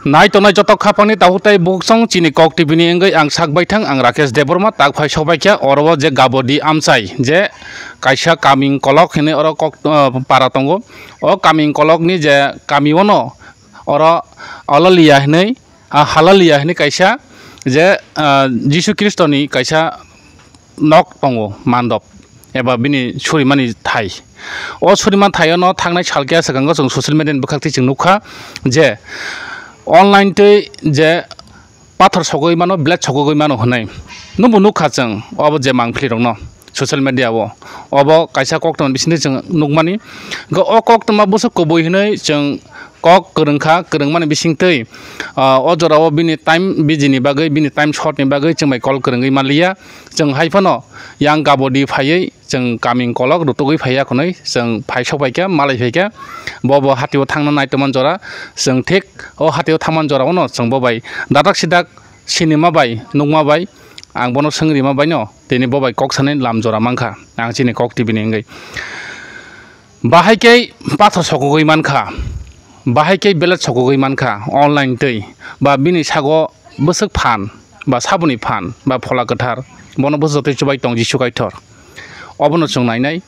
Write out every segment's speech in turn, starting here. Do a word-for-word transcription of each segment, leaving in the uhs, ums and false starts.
Nai tongnai joto khapangni tabuk tei bukhuk song chini Kok T V ni wngwi ang sak baithang, ang Rakesh Debbarma, tak phai sok baikha oro o je Gabodi amchai je kaisa kaming kolok hinwi oro kok, ah, para tongo. O kaming kolokni je kami ono oro Alalia hinwi, ah, Halalia hinwi kaisa je, ah, Jisu Khristoni kaisa nok tongo mandop eba bini surimani thai. O suriman thaio no thangnai sal keha swkango chwng social media ni bwkhak twi chwng nukha je online twi je pathor sogwi mano, blade sogwi mano hwnwi. Nwngbo nukha chwng obo je mangpili rokno social media o. Obo kaisa koktwma bisingtwi chwng nukmani. Hwnkhe o koktwma bwswk kubui hwnwi chwng kok kwrwngkha, kwrwngmani bisingtwi, ah, o jorao bini time busy ni bagwi, bini time short ni bagwi chwng bai call kwrwngwi manliya. Chwng hai phano yang Gabodi phaiwi chwng kaming kolok rutugwi phaiya khwnwi chwng phai sok phaikha, malai phaikha. Bo bo hatio thangna nai tongmani jora, chwng thik o hatio thangmani jora uno chwng bo bai dadak sidak sinima bai, nukma bai, ang bono swngwi rima baino tini bo bai kok sanai lam jora mankha ang chini Kok T V ni wngwi. Bahai khe pathor sokogwi mankha, bahai khe belet sokogwi mankha online twi, ba bini sago bwswk phan, ba saboni phan, ba phola kwthar, bono bwswk jotoi chubai tong Jisu Kaitor. Obono chwng nainai,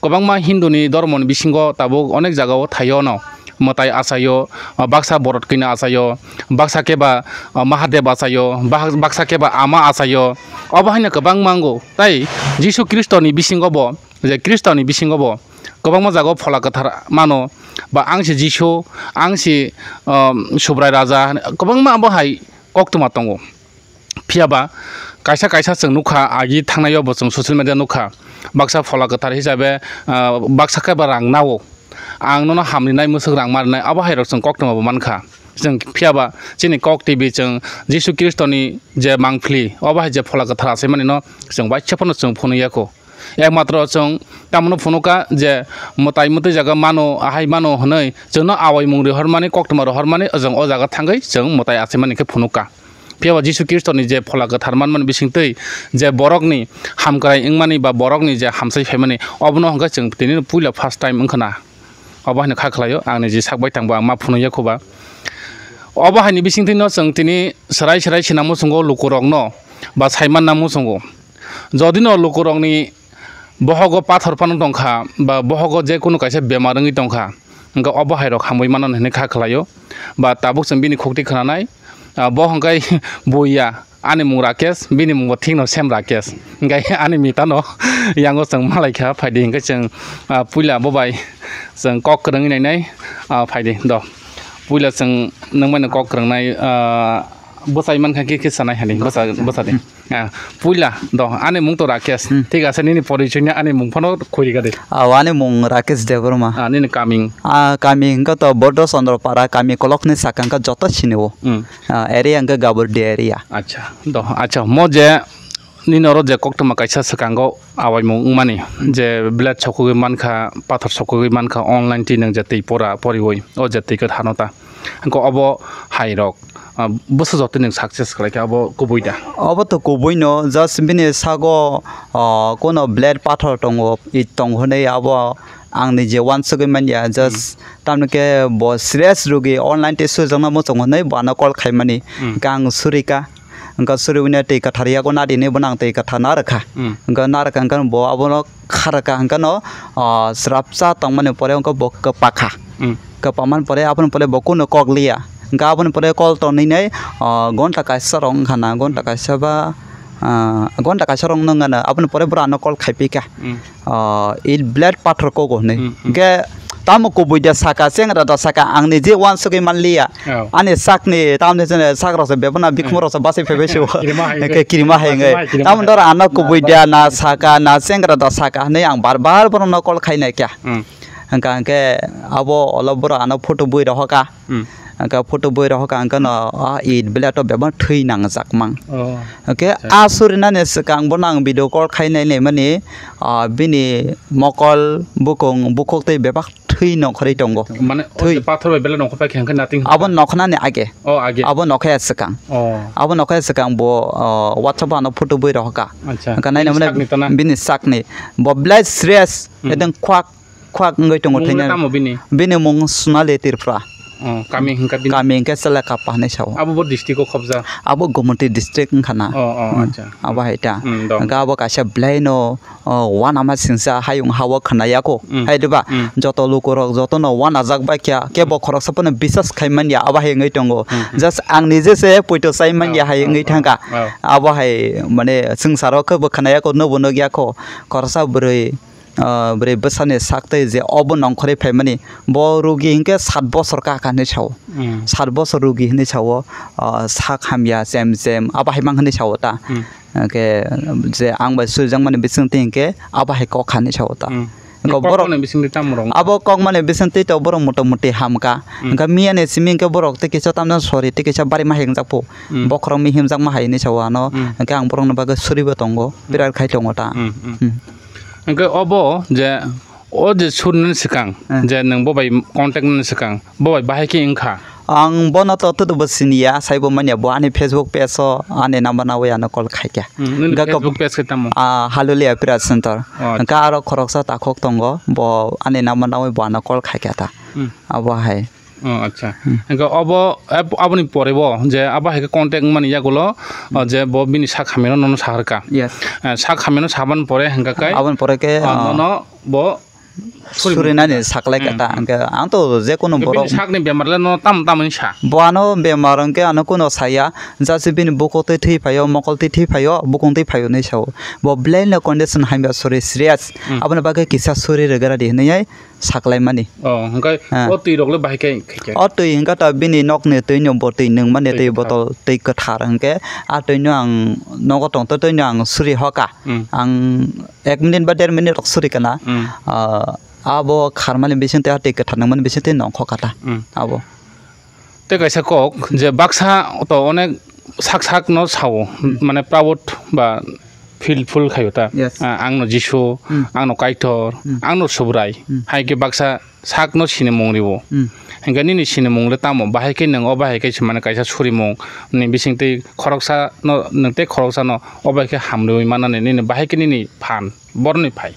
kwbangma Hinduni dhormoni bisingo tabuk onek jagao thaio no, mwtai achaio, baksa borot kwina achaio, baksa khe ba Mahadev achaio, bah-, baksa khe ba Ama achaio, obo haino kwbangma wngo. Tai Jisu Khristoni bisingo bo, je Khristoni bisingo bo kwbangma jagao phola kwthar mano, ba ang se Jisu, ang se, um, Subrai Raja, kwbangma abo hai koktwma tongo. Phiya ba kaisa kaisa chwng nukha, agi thangnaio bo chwng social media nukha, baksa phola kwthar hisabe, ah, baksa khe ba rang nao, ang nono hamrinai, mwswk rang marinai, abo hai rok chwng koktwma bo mankha. Chwng phiya ba chini Kok T V chwng Jisu Khristoni je mangpili, obo hai je phola kwthar achaimani no chwng waisa phano chwng phunuk ya kho. Ekmatro chwng tamoni phunukha je mwtai mwtwi jaga mano, ahai mano hwnwi chwngno awaimung rohormani, koktwma rohormani, chwng o jaga thangwi chwng mwtai achaimani khe phunukha. Phiya ba Jisu Khristoni je phola kwthar manmani bisingtwi je borokni hamkrai wngmani ba borokni je hamsai phaimani, obono hwnkhe chwng tini puila first time wngkha na. Obo haino kha khlaio, ang niji sak bai tangbo ang ma phunuk ya kho ba. Obo haini bisingtwi no chwng tini swrai swrai sina muchungo lukurokno ba saimanna muchungo. Jodi no lukurokni bohogo pathor phano tongkha, ba bohogo je kunu kaisa bemar wngwi tongkha, hwnkhe obo hai rok hamwi mano hinwi kha khlaio. Ba tabuk chwng bini khukti khwnanai, ah, bo hwnkhe buiya, ani mung Rakesh, bini mung bo thikno same Rakesh. Hwnkhe ani mitano yango chwng malaikha, phaidi hwnkhe chwng, ah, puila bo bai chwng kok kwrwngwi nainai, ah, phaidi do. Puila chwng nwngmano kok kwrwngnai, ah, bwsai mankha khe khe sanai hani, bwsa, bwsa de. Ah, puila do, ani mung to Rakesh. Hmm. Thik ase, nini porichoi ni ani mung phano khuri gade. Aw, ani mung Rakesh Debbarma. Ah, nini kaming? Ah, kami hwnkha to Boddo Chandra Para, kami kolokni saka hwnkha joto sini o. Hmm. Ah, area hwnkha Gabordi area. Acha, do, acha, mo je nini oro je koktwma kaisa swkango awaimung wngmani, je blade sokogwi mankha, pathor sokogwi mankha, online twi nwng je twi pora poriwi, o je twi kwthar no ta. Hwnkhe obo hai rok, ah, bwswk joto nwng success khlai kha, abo kubui da? Obo to kubui no, just bini sago, ah, kono blade pathor tongo, it tongo hwnwi abo ang ni je uansugwi manya, just tamni khe bo serious rugi online tei sujakna muchungo hwnwi bo ano call khaimani. Hmm. Hwnkhe ang surika, hwnkhe suriwino twi kwthar yago nadini bono ang twi kwthar narwkha. Hmm. Hwnkhe narwkha hwnkhe bo abono kharwkha hwnkhe no, ah, srapsa tongmani pore hwnkhe bo kwpakha. Hmm. Kwpamani pore aboni pore bo kunu kok liya. Hwnkhe aboni pore call tonwi nai, ah, gonta kaisa rok wngkha na, gonta kaisa ba, ah, gonta kaisa rok wngkha na, aboni pore bwrwi ano call khaipikha. Hmm. Ah, it blade pathor kogo hinwi. Hmm, hmm. Hwnkhe tamo kubui da saka, chengra da saka, ang ni je uansugwi manliya. Oh. Ani sakni, tamni chini sak rok se bebana bikhum rok se basai phaibai se. Kirima hai wngwi. Hwnkhe kirima hai wngwi. Kirima hai, kirima hai. Tamo doro ano kubui da na saka, na chengra da saka hinwi ang bar bar borokno call khainai kha. Hmm. Hwnkha hwnkhe abo olo borok ano photo bui rohorkha. Hmm. Hwnkha photo bui rohorkha hwnkhe no, ah, it blade o bebak thwi nangjak mang. Oh. Hwnkhe acha. A surinani swkang bono ang video call khainai naimani, ah, bini mokol, bukung, bukhuk tei bebak thwi nongkhorwi tongo. Mane, o thwi. Je pathor bai belai nongkhor pai khe hwnkhe nating. Abo nokhnani age. Oh, age. Abo nokhaya swkang. Oh. Abo nokhaya swkang bo, ah, WhatsApp o ano photo bui rohorkha. Acha. Hwnkha nainani bini mane sakni to na? Bini sakni. Bo belai serious, hmm, edeng khwak khwak wngwi tongo. Mung thwina. Tamo bini? Bini mung Sonali Tripura. Oh, kami hwnkha bini? Kami hwnkhe Chelekapa hinwi sao. Abo bo district o khobjak? Abo Gomoti district wngkha na. Oh, oh, hmm, acha. Abo hai ta. Hmm, dong. Hwnkhe abo kaisa belai no, oh, uanama singsa hayung ha o khwna yago. Hmm. Hai diba? Hmm. Joto lukurok jotono uanajak bai kha, kebo khoroksa phano bisas khai man ya, abo hai wngwi tongo. Hmm, hmm. Just ang nije se poito chai man ya hai wngwi thangkha. Oh. Abo hai mane swngcharo khe bo khwna yago, nubo nuk yakho. Khoroksa bwrwi ah, bwrwi bwsani sak twi je obo nongkhorwi phaimani, bo rugi hinkhe sat bosor ka kha hinwi sao. Hmm. Sat bosor rugi hinwi sao, ah, sak hamya chem chem abo hai mang hinwi sao ta. Hmm. Hinkhe je ang bai surijakmani bisingtwi hinkhe abo hai kok kha hinwi sao ta. Hmm. Hinkhe kok borok ni bisingtwi tamo rong? Abo kokmani bisingtwi to borok motamuti hamkha. Hmm. Hinkhe miyani simi hinkhe borok tei kisa tamjani sori tei kisa barima hai wngjakphu. Hmm. Bokhorok mihimjakma hai hinwi sao ano. Hmm. Hinkhe ang borokni bagwi suribo tongo, hmm, prayer khai tongo ta. Hmm, hmm. Hmm. Hwnkhe obo je, o je surinani swkang, eh, je nwng bo bai contact nani swkang, bo bai bahai khe wngkha? Ang bono to twtwbo siniya, saibo manya, bo ani Facebook page o ani number nawi ano call khaikha. Hmm, nini hwnkhe Facebook page khe tamo? Ah, Hallelujah Prayer Center. Oh, acha. Hwnkhe aro khoroksa takhuk tongo, bo ani number nawi bo ano call khaikha ta. Hmm. Abo hai. Oh, acha. Hmm. Hwnkhe obo, abo, aboni pore bo je abo hai khe contact wngmani yagulo, oh, je bo bini sak hamyano nono saharkha. Yes. Eh, sak hamyano sabani pore hwnkha khe, aboni pore khe, oh, oh, nono bo surinani saklai kha ta. Hmm. Hwnkhe ang to je kono bini borok sakni bemar le no tam tam hinwi sa? Bo ano bemar hwnkhe ano kono saya, just bini bukhuk twi thwi phaio, mokol twi thwi phaio, bukung twi phaio hinwi sao. Bo belai no condition hamya sori serious. Hmm. Aboni bagwi kisa suri rwgwradi hinwi saklaimani. Oh, hwnkhe, ah, o twi rok le bahai khe khaikha? O twi hwnkhe ta bini nokni twi no bo twi nungmani twi botol, twi kwthar hwnkhe a twi no ang nogo tongtwi twi no ang suri hoka. Hmm. Ang ek minute ba der minute rok suri kana. Hmm. Ah, abo kharmani bisingtwi a twi kwthar nungmani bisingtwi nongkho kata. Hmm. Abo. Tei kaisa kok je baksa to onek sak sak no sao, hmm, mane proud ba feel full khaio ta. Yes. Ah, ang no Jisu, hmm, ang no Kaitor, hmm, ang no Subrai. Hmm. Hai khe baksa sak no sinimung rio. Hmm. Hingke nini sinimung le tamo? Bahai khe nwng o bahai khe se mane kaisa surimung ni bisingtwi khoroksa no, nwng tei khoroksa no o bai khe hamriui manani nini bahai khe nini phan, boroni phai.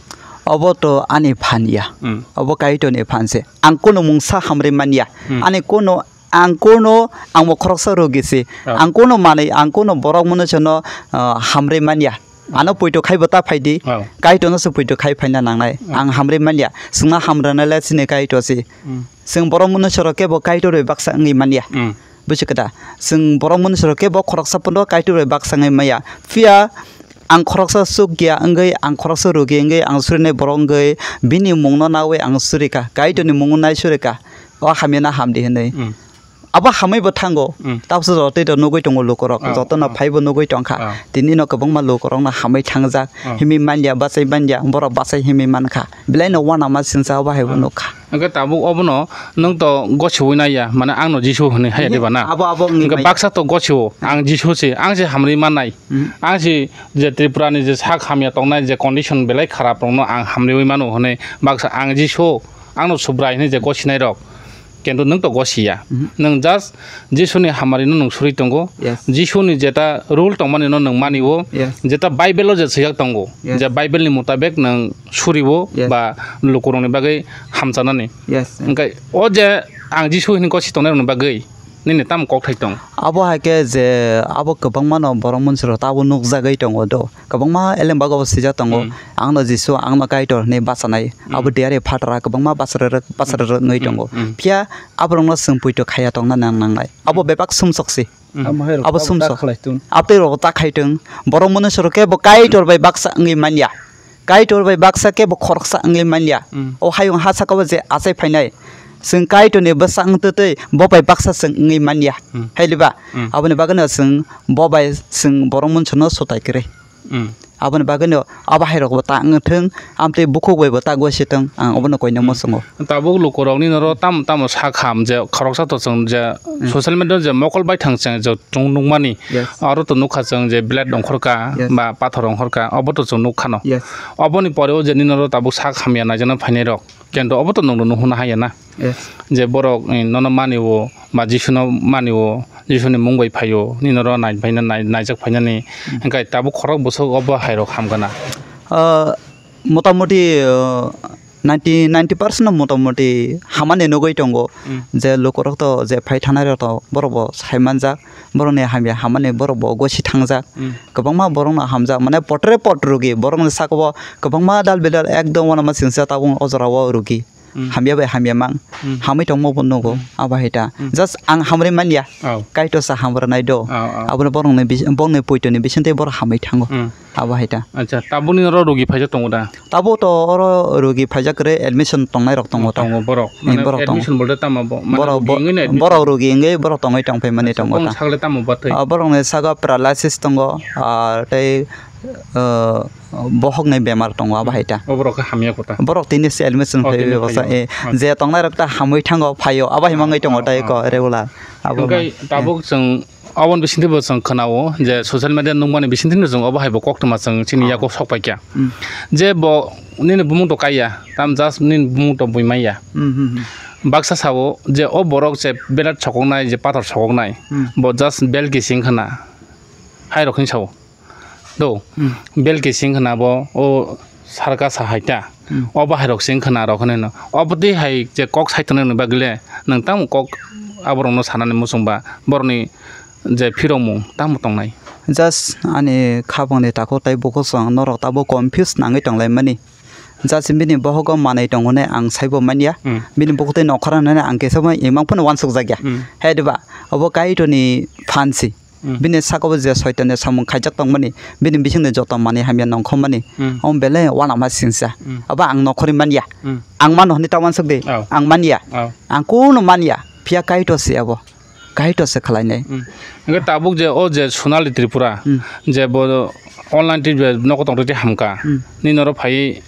Obo to ani phan ya. Hmm. Obo Kaitor ni phan se. Ang kunu mungsa hamri man ya. Hmm. Ani kunu Ang kono, ang bo khoroksa rogi se. Oh. Ang kono manwi, ang kono borok mwnwi sono, ah, hamrwi man ya. Ano poito khai bo ta phai di. Oh. Kaitorno se poito khai phaina nangnai. Oh. Ang hamrwi man ya. Chwngno hamrwna le chini Kaitor se. Mm. Chwng borok mwnwi sorok kebo Kaitor bai baksa wngwi man ya. Mm. Buji khe da? Chwng borok mwnwi sorok kebo khoroksa phano Kaitor bai baksa wngwi man ya. Phiya ang khoroksa chukya wngwi, ang khoroksa rogi wngwi, ang surinai borok wngwi, bini mungno nawi ang suri kha. Kaitorni mungno nai suri kha. O hamya na hamdi hinwi. Mm. Abo hamwi bo thango. Mm. Tabukhe joto tei to nugwi tongo lukurok. Oh, jotono oh. Phaibo nugwi tongkha. Oh. Tini no kwbangma lukurokno hamwi thangjak. Oh. Himwi manliya, bachai manliya, borok bachai himwi mankha. Belai no uanama singsa obo hai bo oh. Nukha. Hwnkhe tabuk obono nwng to gosiwi naiya, mane ang no Jisu hinwi haiya diba na? Abo, abo wngwi hwnkhe maya. Baksa to gosio, ang Jisu se, ang se hamri mannai. Mm. Ang se je Tripura ni je sak hamya tongnai je condition belai kharap rokno ang hamriwi mano hinwi baksa ang Jisu, ang no Subrai hinwi je gosinai rok. Kintu nwng to gosiya. Mhm. Nwng just Jisuni hamarino nwng suri tongo. Yes. Jisuni jeta rule tongmani no nwng mani-o. Yes. Jeta Bible-o je swijak tongo. Yes. Je Bible-ni mutabek nwng suri-o yes. Ba lukurokni bagwi hamchanani. Yes. Hwnkhe o je ang Jisu hinwi gosi tongnai rokni bagwi nini tamo kokthai tong? Abo hai khe je abo kwbangma no borok monsoro tabo nukjagwi tongo do. Kwbangma elembagabo swijak tongo, mm. Ang no Jisu, ang no Kaitor hinwi bachanai. Mm. Abo diari phatara kwbangma bachararwk, bachararwk wngwi mm, tongo. Mm. Phiya aborokno chwng poito khaiya tongna nang nangnai. Abo mm. Bebak sumsok se. Mm. Abo sumsok. Abtwi rok ta khai tong. Borok mwnwi sorok khe bo Kaitor bai baksa wngwi manya. Kaitor bai baksa khe bo khoroksa wngwi manya. Mm. O hayung ha saka o je achai phainai. Chwng Kaitorni bwsa wng twtwi bo bai baksa chwng wngwi manya. Mm. Hai liba? Mm. Aboni bagwino chwng bo bai chwng borok mwnwi sorokno sotai kwrwi. Mm. Aboni bagwino abo hai rokbo ta wng thung, amtwi bukhuk bai bo ta goi se tong, ang obono koinwi mm. Muchungo. Tabuk lukurokni noro tamo tamo sak ham je khoroksa to chwng je mm. Social media je mokol bai thang chwng je chwng nukmani yes. Aro to nukha chwng je blade ongkhorka yes. Ba pathor ongkhorka obo to chwng nukkhano. Yes. Oboni pore o je nini noro tabuk sak hamya naijakna phainai rok. Kendo obo to nwng rwno hwnna haya na. Yes. Je borok, eh, nono mani-o, ba Jisuno mani-o, Jisuni mung bai phai-o, nini oro nai phaina, nai-, naijak phainani, mm. Hwnkhe tabuk khorok bwswk obo hai rok ham gana? Ah, motamoti, ah, Ninety, ninety percent no motamoti hamani nugwi tongo. Mm. Je lukurok to, je phai thanai rok to, borok bo sai manjak, borokni hamya hamani borok bo gosi thangjak. Mm. Kwbangma borokno hamjak, mane potre pot rugi, borokni saka o kwbangma dal bedal ekdom uanama singsa tabuk o jora o rugi. Mm. Hamya bai hamya mang, Mm. hamwi tongma bo nugo, Mm. abo hai ta. Mm. Just ang hamri manya, Oh. Kaitor sa hamra nai do. Oh, oh. Abono borokni bis-, bongni poitoni bisingtwi borok hamwi thango. Mm. Abo hai ta. Acha, tabukni oro rogi phaijak tongo da? Tabuk to oro rogi phaijak kwrwi admission tongnai rok tongo ta. Tongo borok. Ni Mane borok tongo. Admission bolte tamo bo? Mane Borok rogi bo-, wngwi na admission? Borok rogi wngwi borok tongwi tongphai mani Acha, tongo bongni ta. Sagole tamo bathai? Ah, borokni sago paralysis tongo, ah, tei, ah, bohokni bemar tongo abo hai ta. O borok khe hamya kho ta? Borok tini se admission Oh, phai tini bebasa, phaio. eh, Acha. Je tongnai rok ta hamwi thango phaio abo hai mangwi tongo Oh, tai oh. Ko regular. Abo Hwnkhe ma-, tabuk eh. Chwng Aboni bisingtwi bo chwng khna-o je social media nukmani bisingtwi no chwng obo hai bo koktwma chwng chini Ah. yago sok pai kha. Mm. Je bo nini bumung to kaiya, tam just nini bumung to bui manya. Mm, mm, mm. Baksa sao je o borok je berat sokoknai, je pathor sokoknai, Mm. bo just belki sing khna. Hai rok hin sao. Do, Mm. belki sing khna bo o sarka sa hai ta. Mm. O bahai rok sing khna rok hinwi no. Obo twi hai je kok sai tongnai ni bagwi le nwng tamo kok aborok no sanani muchung ba borokni je phirokmung tamo tongnai? Just ani khabangni takhuk tei bukhuk song norok tabuk confuse nangwi tonglaimani. Just bini bohogo manwi tongo hinwi ang saibo manya. Mm. Bini bukhuk tei nokhora hinwi ang kisa bo imang phano uansuk jakya. Mm. Hai diba? Obo Kaitorni phan si. Mm. Bini saka o je soitanni samung khaijak tongmani, bini bisingni joto manwi hamya nongkhormani, Mm. omo belai uanama singsa. Mm. Abo ang nokhorwi manya. Mm. Ang mano hinwi ta uansuk di. Oh. Ang manya. Oh. Ang kuno manya. Phiya Kaitor se abo. Kaitor se khlainai. Mm. Hwnkhe tabuk je o je Sonali Tripura, Mm. je bo online T V nogo tongtwi hamkha. Mm. Nini oro phaiwi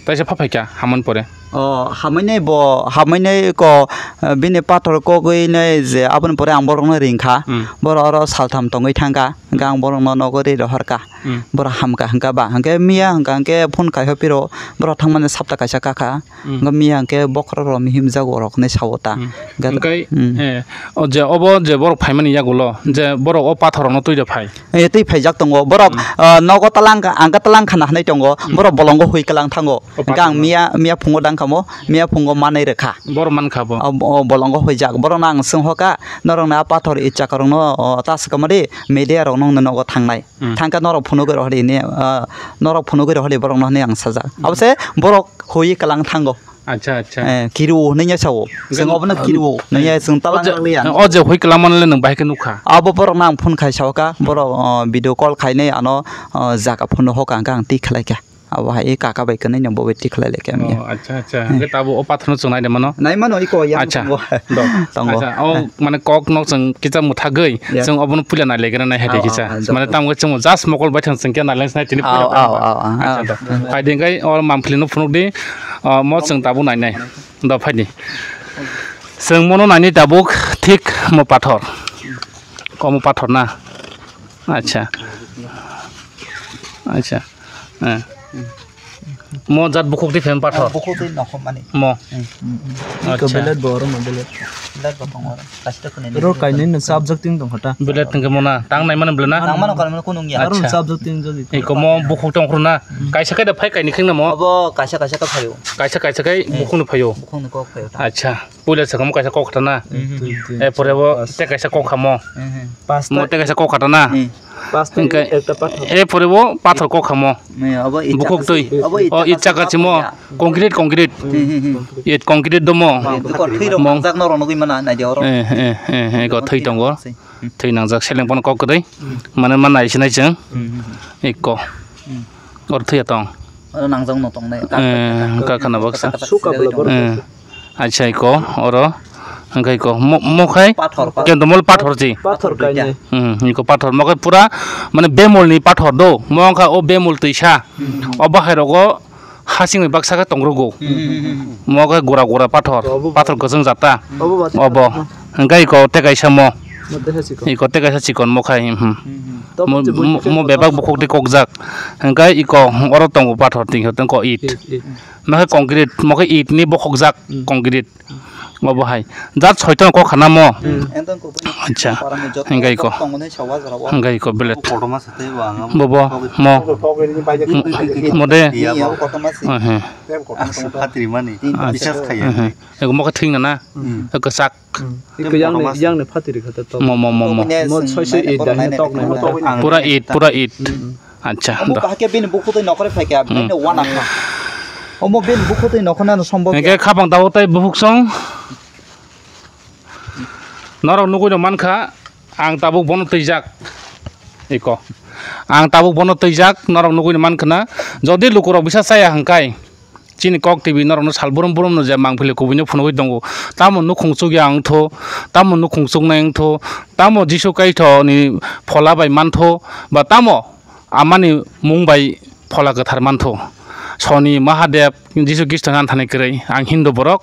Taisa pha phaikha hamani pore. O, hamani bo, hamani ko, eh, bini pathor kogwi nai je aboni pore ang borokno ringkha. Hmm. Borok oro saltham tongwi thangkha. Hwnkhe ang borokno nogo ri rohorkha. Hmm. Borok hamkha hwnkha ba. Hwnkhe miya hwnkha hwnkhe phone kaiho phiro borok thangmani sapta kaisa kakha. Hmm. Hwnkhe miya hwnkhe bokhorok rok mihim jago rok hinwi sao ta. Hmm. Hwnkhe, Hmm. eh, o je obo je borok phaimani yagulo je borok o pathor rokno twi rw phai. Eh, twi phaijak tongo. Borok, Hmm. ah, nogo talang, ang khe talang khana hinwi tongo. Hmm. Borok bolongo hui kwlang thango. O Hwnkhe ang pathorno. miya, miya phungo dang khamo, miya phungo manwi rwkha. Borok mankha bo. O, o bolongo huijak. Borokno ang swngkha, norokni a pathor i chakarokno, o, ta swkama di, media rokno wngno nogo thangnai. Hmm. Thangkhe norok phunugwi rohor di, ni, ah, norok phunugwi rohor di borokno hinwi ang sajak. Hmm. Abose borok hui kwlang thango. Acha, acha. Eh, kiru hinwi ya sao. Chwng Gan- obono kiru. Nungya chwng talang O je, liya. O je hui kwlangmani le nwng bahai khe nukha? Abo borok no ang phone khai sao ka, borok, oh, video call khainai ano, oh, jaga phone no hoka hwnkhe ang twi khlai kha. Abo hai kaka bai kwnwi no bo bai twi khlai lai kha Oh, miya. Acha, acha. Eh. Hwnkhe tabo o pathor no chwng nai de mano? Nai mano iko yang Acha. tongo. Do. Tongo. Acha, o Eh. mane kok no chwng kisa mwthagwi Ya. chwng obono puila nai lai gana nai hai de Oh, kisa. oh, oh, do, Mane do. tamo chwng just mokol bai thang chwng khe nai lai sinai tini Oh, puila oh, tamo. oh, oh, Acha, oh. do. Hai de kai o mamphli no phunuk di. O, mo chwng tabuk nainai. Do phaidi. Chwng mono naini tabuk thik mo pathor. Omo pathor na? Acha. Acha. Eh. Mo jat bukhuk di phem pathor. Bukhuk di nokhom mani. Mo. Hmm. Iko Acha. belet bo oro mo belet. Belet bo tongo oro. Kaisa khwnwi Ro kainwi no subject ting tong khata. Belet tengke mo na. Tang nai mano bela na? Tang mano kainwi kunung ya. Aro Acha. subject ting jodi. Iko mo bukhuk tong khru na. Kaisa kai da phai kaini kheng na mo. Abo kaisa kaisa ka phaio. Kaisa kaisa kai Eh. bukhuk no phaio. Bukhuk no kok phaio ta. Acha. Puila sakamo kaisa kok khata na. Mhm. Twi, twi. E pore bo te kaisa kok khamo. Mhm. Mo te kaisa kok khata na. Eh. Pasta Hingke ekta pathor. E pore bo pathor kok khamo. Eh, abo i Bukhuk chaka twi. si-, abo i O chaka i chaka sima chimo. ya. Concrete, concrete. Hmm, hmm, hmm. It concrete domo. Bang, bang, bang. Thwi rok Mong. Nangjak norok nugwi mana, naidi oro. Eh, eh, eh, eh, ko thwi tongo. Si. Thwi nangjak seleng pono kok kwdwi. Hmm. Mane ma nai sinai chwng. Hmm, hmm, hmm. Ikko. Hmm. Or thwi tong. Oro nangjak no tongnai. Eh, ka khana baksa. Suka bwla borok. Eh. Acha iko oro hwnkhe iko mo, mo khai Pathor, pathor. Kentomol pathor ji. Pathor kainwi. Hmm, iko pathor mo khai pura mane bemol ni pathor do. Mo wngkha o bemol twisa. Hmm. O bahai rogo hasing bai baksa khe tongrugo. Hmm, hmm, hmm, hmm. Mo khai gura gura pathor. Obo pathor kwchwng jata. Obo ba- Obo. Hwnkhe iko tei kaisa mo. Mo tei kaisa chikon. Iko tei kaisa chikon mo khai. Hmm. Hmm, hmm. Mo, mo, mo bebak bukhuk tei kokjak. Hwnkhe iko oro tongo pathor tingkhe tongko it. It, it. Mo khai concrete, mo khai it ni bokhokjak Hmm. concrete. Obo hai. Jat soitan kok khana mo. Acha. Hingkai ko. Hingkai ko belet. Bobo mo. Mo de. Ego mo khe thwing na na. Ego sak. Yang ni, yang ni phatri kha to. Mo, mo, mo, mo. Mo soi soi it, dahina tok nai ma tok. Pura it, pura it. Acha. Omo bahai khe bini bukhuk twi nokhorwi phai kha, bini wana kha. Omo bini bukhuk twi nokhornano sombok ya. Hingke khapang tabuk tei bukhuk song. Norok nugui no mankha, ang tabuk bono twijak. Iko. Ang tabuk bono twijak, norok nugui no mankha na. Jodi lukurok bisa chaya hingkai, chini Kok T V norokno sal brum brumno je mangpili kubuino phunugui tongo, tamo nukhung chukya wngtho, tamo nukhung chuknai wngtho, tamo Jisu Kaitor ni phola bai mantho, ba tamo Amani mung bai phola kwthar mantho. Soni Mahadev, Jisu Khristo ni thani kwrwi, ang Hindu borok,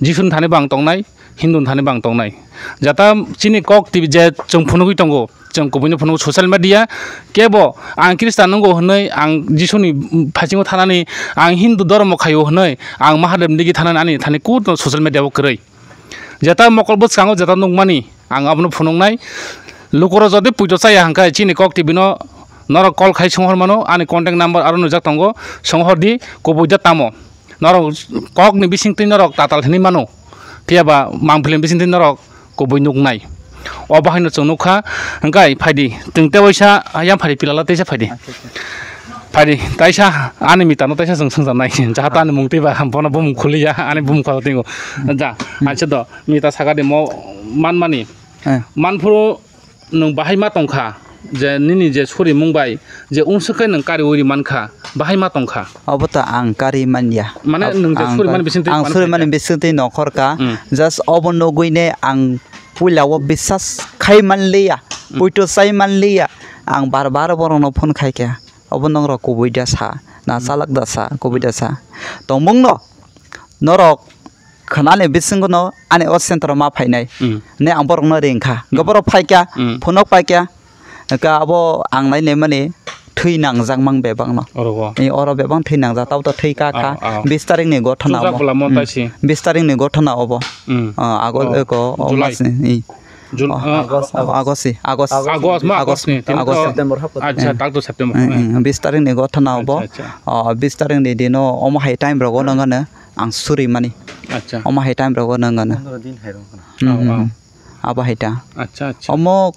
Jisu ni thani bo ang tongnai, Hindu ni thani bo ang tongnai. Jata chini Kok T V je chwng phunugui tongo, chwng kubuino phunugo social media, kebo ang Khristan nungo hwnwi ang Jisuni phasingo thanani, ang Hindu dhormo khaio hwnwi ang Mahadev ni digi thanani ani thani kut no social media o kwrwi. Jeta mokol bwskango jeta nukmani ang abono phunuknai. Lukurok jodi puito chaya hwnkhe chini Kok T V no norok call khai songhor mano, ani contact number aro nujak tongo, songhor di kubui da tamo. Norok kokni bisingtwi norok tatal hinwi mano, phiya ba mangpili bisingtwi norok kubui nuknai. O bahaino chwng nukha, hwnkhe phaidi, chwng tei waisa yang phaidi pilala teisa phaidi. Phaidi, taisa ani mitano taisa chwng swngcharnai, jahata ani mung twiba, bono bumung khuliya, ani bumung khwlaitingo. Ja, acha do, mita sakadi mo manmani. Eh. Manphuru nwng bahai ma tongkha, je nini je surimung bai, je unsukhe nwng kariui ri mankha, bahai ma tongkha. Obo to ang kari manya. Mane nwng je ang surimani kar-, bisingtwi ang mane surimani phaikha. Bisingtwi nokhor ka, hmm, just obo nugui ne ang puila o bisas khai manliya, hmm, puito chai manliya, ang bar bar borokno phone khaikha. Obo nongrok kubui da sa, na chalak da sa, kubui da sa. Tongmungno norok khwnani bisingono ani o center o ma phainai. Mm. Ne ang borokno ringkha. Mm. Borok phaikha, mm, phunuk paikha. Ka abo ang nai naimani thwi nangjak mang bebakno. Oro o. E, oro bebak thwi nangjak, tabuk to thwi ka kha. Ah, ah. Bis tarikni gothona obo. Chujak bwla montai si. Bis tarikni gothona obo. Mm. Ah, August, oh, eko, July. August ni, e. Jun-, oh, ah, August, August. August, August. August, ma August ni, tini August, to September hapor. Acha, eh, tak to September. Eh, eh, bis tarikni gothona obo. Acha, acha. Oh, bis tarikni dino omo hai time rogo nangano ang suri mani. Acha. Omo hai time rogo nangano. Pondro din hai rong khana. Hmm, oh, hmm, oh, hmm. Abo hai ta. Acha, acha. Omo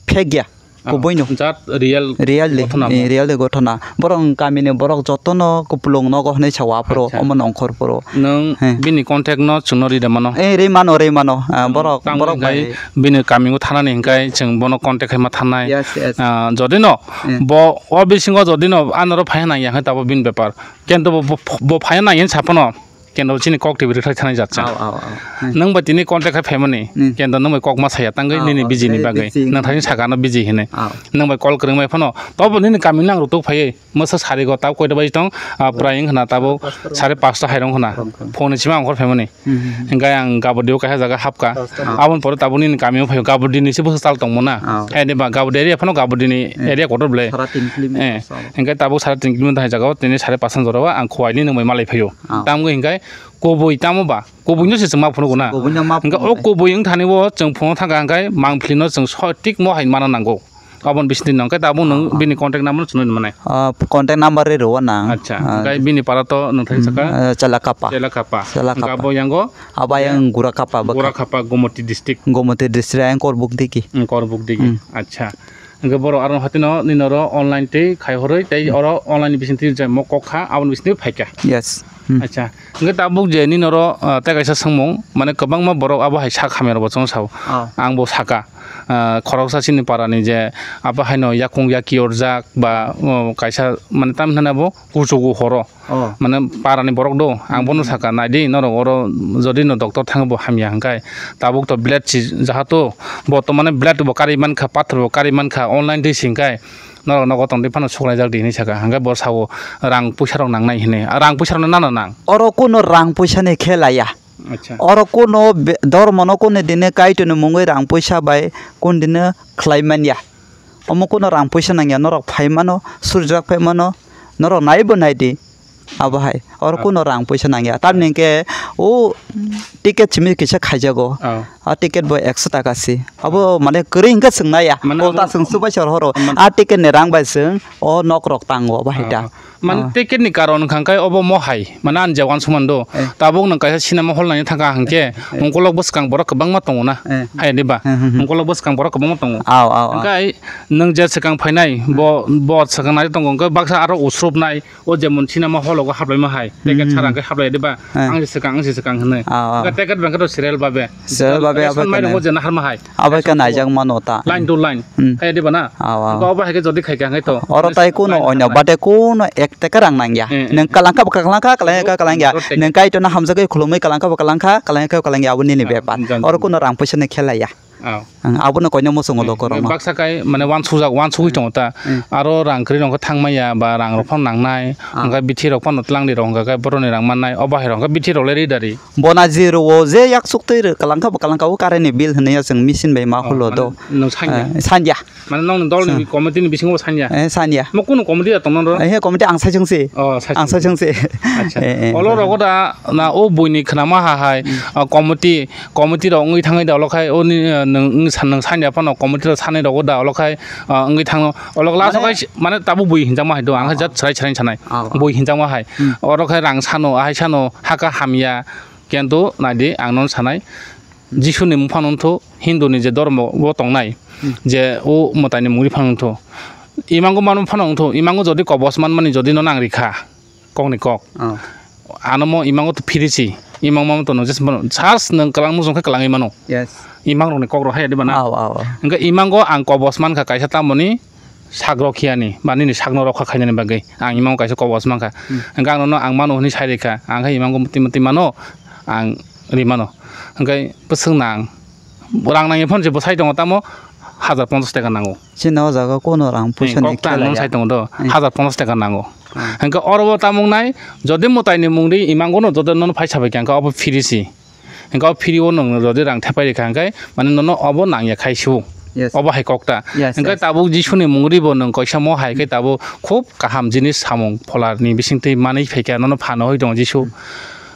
fake ya. Ah, kubuino. Jat real, real de, gothona eh, mo. Real de gothona. Borok kamini borok jotono kupulung nogo hwnwi sawa aphuru, acha, omo nongkhor phuru. Nwng, he, bini contact no chwngno ri de mano? Eh, ri mano, ri mano. Ah, hmm, borok, tamo borok hingkai bai. Bini kamingo thanani hingkai chwng bono contact khaima thanai. Yes, yes. Ah, jodi no, eh, bo o bisingo jodi no anoro phaiya nangya hwnkhe tabo bini bepar. Kento bo, bo, bo phaiya nangya hwnwi saphano, kento chini Kok T V rwkhlai thanai jat chwng. Aw, aw, aw. Hmm. Nwng bai tini contact khai phaimani, hmm, kento nwng bai kok ma saya tangwi, aw, nini aw, busy ni bagwi. Busy ni bagwi. Nwng thani sakano busy hinwi. Aw. Nwng bai call kwrwngmai phano, tobo nini kamino ang rwtuk phaiwi. Masa sarigo tab koita baji tong, ah, prai wng khna tabuk sare pasta hai rong khna. Phone ni simi ang hor phaimani. Hmm, hmm, hmm. Hingke ang Gabodi o kaisa jaga hapka. Pasta. Aboni pore tabuk nini kamio phaio. Gabodi ni se bwswk chal tongmo na. Ah. Hai de ba Gabodi area phano Gabodi ni area kotor ble. Sara tin kilometer. Eh. Hingke tabuk sare tin kilometer hai jaga o tini sare pasta jora o ang Khowai ni nwng bai malai phaio. Ah. Tamo hingke kubui tamo ba? Kubui no se chwng ma phunuk na. Kubui no ma phunuk. Hingke o kubui wng thani o chwng phunuk thangka hingke mangpili no chwng soitik mo hai mana nango. Aboni bisingtwi nang khe tabuk nwng bini contact number no chwnwi manai. Ah, contact number ri rwo nang. Acha, ah, hingke bini para to nwng thani saka? Hmm, eh, Chelakapa. Chelakapa. Chelakapa. Hingke abo yango? Abo yang Gurakapa bwkha. Gurakapa, Gomoti district. Gomoti district, ayang Korbuk digi. Hmm, Korbuk digi. Hmm. Acha. Hingke borok aro hati no nini oro online tei khai horoi tei oro online ni bisingtwi je mo kok kha aboni bisingtwi phaikha. Yes. Hmm. Acha. Hingke tabuk je nini oro, ah, tei kaisa swngmung, mane kwbangma borok abo hai sak hamya rok bo chwng sao. Ah. Ang bo saka. Ah, khoroksa chini para ni je abo haino yakung yaki orjak ba, oh, kaisa mane tam hinani abo kuchugo horo. Oh. Mane para ni borok do, ang bono saka, nai di, norok oro jodi no doctor thango bo hamya hingkai. Tabuk to blood si jahato, bo to mane blood bo kari mankha, pathor bo kari mankha, online twi singkai. Norok nogo tongdi phano suklaijak di hinwi saka. Hingke bo sao rang puisa rok nangnai hinwi. Ah, rang puisa rok no nano nang? Oro kuno rang puisa ni khela ya. Acha. Oro kuno be-, dormo no kuno dine Kaitor ni mungwi rang puisa bai kuno dine khlai man ya. Omo kuno rang puisa nang ya, norok phai mano, surjak phai mano, norok nai bo nai di. Abo hai. Oro kuno rang puisa nang ya. Tamni hingke O ticket simi kisa khaijago. Oh. A ticket bo ekso taka si. Abo mane kwrwi hwnkhe swngnai ya. Mane Kolta abo swng subai sor horo. Mane A ticket ni rang bai swng o nok rok tango abo hai ta. Oh. Mane Ah. ticket ni karon wngkha khe obo mo hai. Mane ani je uansukmani do. Eh. Tabuk nwng kaisa cinema hall naina thangkha hwnkhe Eh. ungkolok bwskang borok kwbangma tongo na. Eh. Hai diba? Hmm, hmm, hmm. Ungkolok bwskang borok kwbangma tongo. Aw, aw, aw. Hwnkhe nwng je swkang phainai, bo, bo swkang nai tongo, hwnkhe baksa aro usrupnai, o jemon cinema hall o haplaima hai, ticket Hmm. sara hwnkhe haplai diba? Eh. Ang se swkang, ang se swkang hwnwi. Aw, aw. Hwnkhe ticket bangkhe to serial babe. Serial babe Ration abo mairung khe o je naharma hai. Abo khe naijak mano ta. Line to line. Hmm. Hai diba na? Aw, aw. Hwnkhe obo hai khe jodi khai kha hwnkhe to. Oro tai kuno line onyo haplaima. Bate kuno ek taka rang nangya. Eh, eh, Nwng eh. kalangkha ba kalangkha, kalangkha, kalangya. Oro ticket. Nwng Kaitorno hamjagwi khulumwi kalangkha ba kalangkha, kalangkha, kalangya, abo nini Ah, bepar. jan, jan. Oro kuno rang puisa ni khela ya. Oh. Ang abono koino muchungo Eh, dokorokno. Baksa kai mane wansukjak, wansugwi tongo ta. Eh. Aro rang kwrwi rok thangmaya ba rang rok phano nangnai. Ah. Hwnkhe bithi rok phano twlangdi rok hwnkha khe boroni rang mannai. O bahai rok hwnkhe bithi rok le ri dari. Bona je ro o je yak suk twi rw kalangkha ba kalangkha o current ni bill hwnwi ya chwng machine bai ma Oh, hulo mane do. Nwng sanya. Eh, sanya. Mane nokni dolni Sa- committee ni bisingo sanya. Eh, sanya. Mo kunu committee da tongna ro? Eh, he committee ang saichung si. Oh, saichung. Ang saichung si. Acha. Eh, eh, Olo saichung. Rogo da na o buini khnama ha hai, Hmm. ah, committee, committee rok wngwi thangwi da olo khai o ni, ah, nwng, nwng san-, nwng sanya phano committee rok sanai rogo da olo khai, ah, wngwi thangno. Olo last Mane- khai si-, mane tabuk bui hinjakma hai do, ang khai Oh. jat chwrai chwrai sanai. Oh, oh. Bui hinjakma hai. Hmm. Oro khai rang sano, ahai sano, haka hamya, kento naidi ang nono sanai. Jisuni mung phano wngthu, Hindu ni je dhormo bo tongnai, Hmm. je o mwtai ni mungri phano wngthu, imango mano phano wngthu, imango jodi kobos manmani jodi no nang rikha, kok ni kok. Oh. Ano mo imango to phiri si, imang mamo to no jes mano, just nwng kwlang muchung khe kwlangwi mano. Yes. Imang rok ni kok rok haya diba na? Aw, aw, aw. Hwnkhe imango ang kobos mankha kaisa tamoni sak rok khiyani, ba nini sak no rokha khainani bagwi. Ang imango kaisa kobos mankha. Hmm. Hwnkhe ang nono ang mano hwnwi sai rikha, ang khe imango muti muti mano, ang ri mano. Hwnkhe bwswk nang. Rang nangya phano je bwsai tongo tamo hajar ponchash taka nango. Chini o jaga kono rang puisa ni kok ta khela nung ya. Sai tongo do, Hmm. hajar ponchash taka nango. Hmm. Hwnkhe oro bo tamung nai, jodi mwtai ni mungri imango no jodi nono phai sabai kha, hwnkhe obo phiri si. Hwnkhe o phiri o nwng jodi rang thepai rikha, hwnkhe mane nono obo nangya khai su. Yes. Obo hai kok ta. Yes, Hwnkhe yes. tabuk Jisu ni mungri bo nwng koisa mo hai khe tabuk khub kaham jinis samung phola ni bisingtwi manwi phaikha, nono phano hoi tongo Jisu.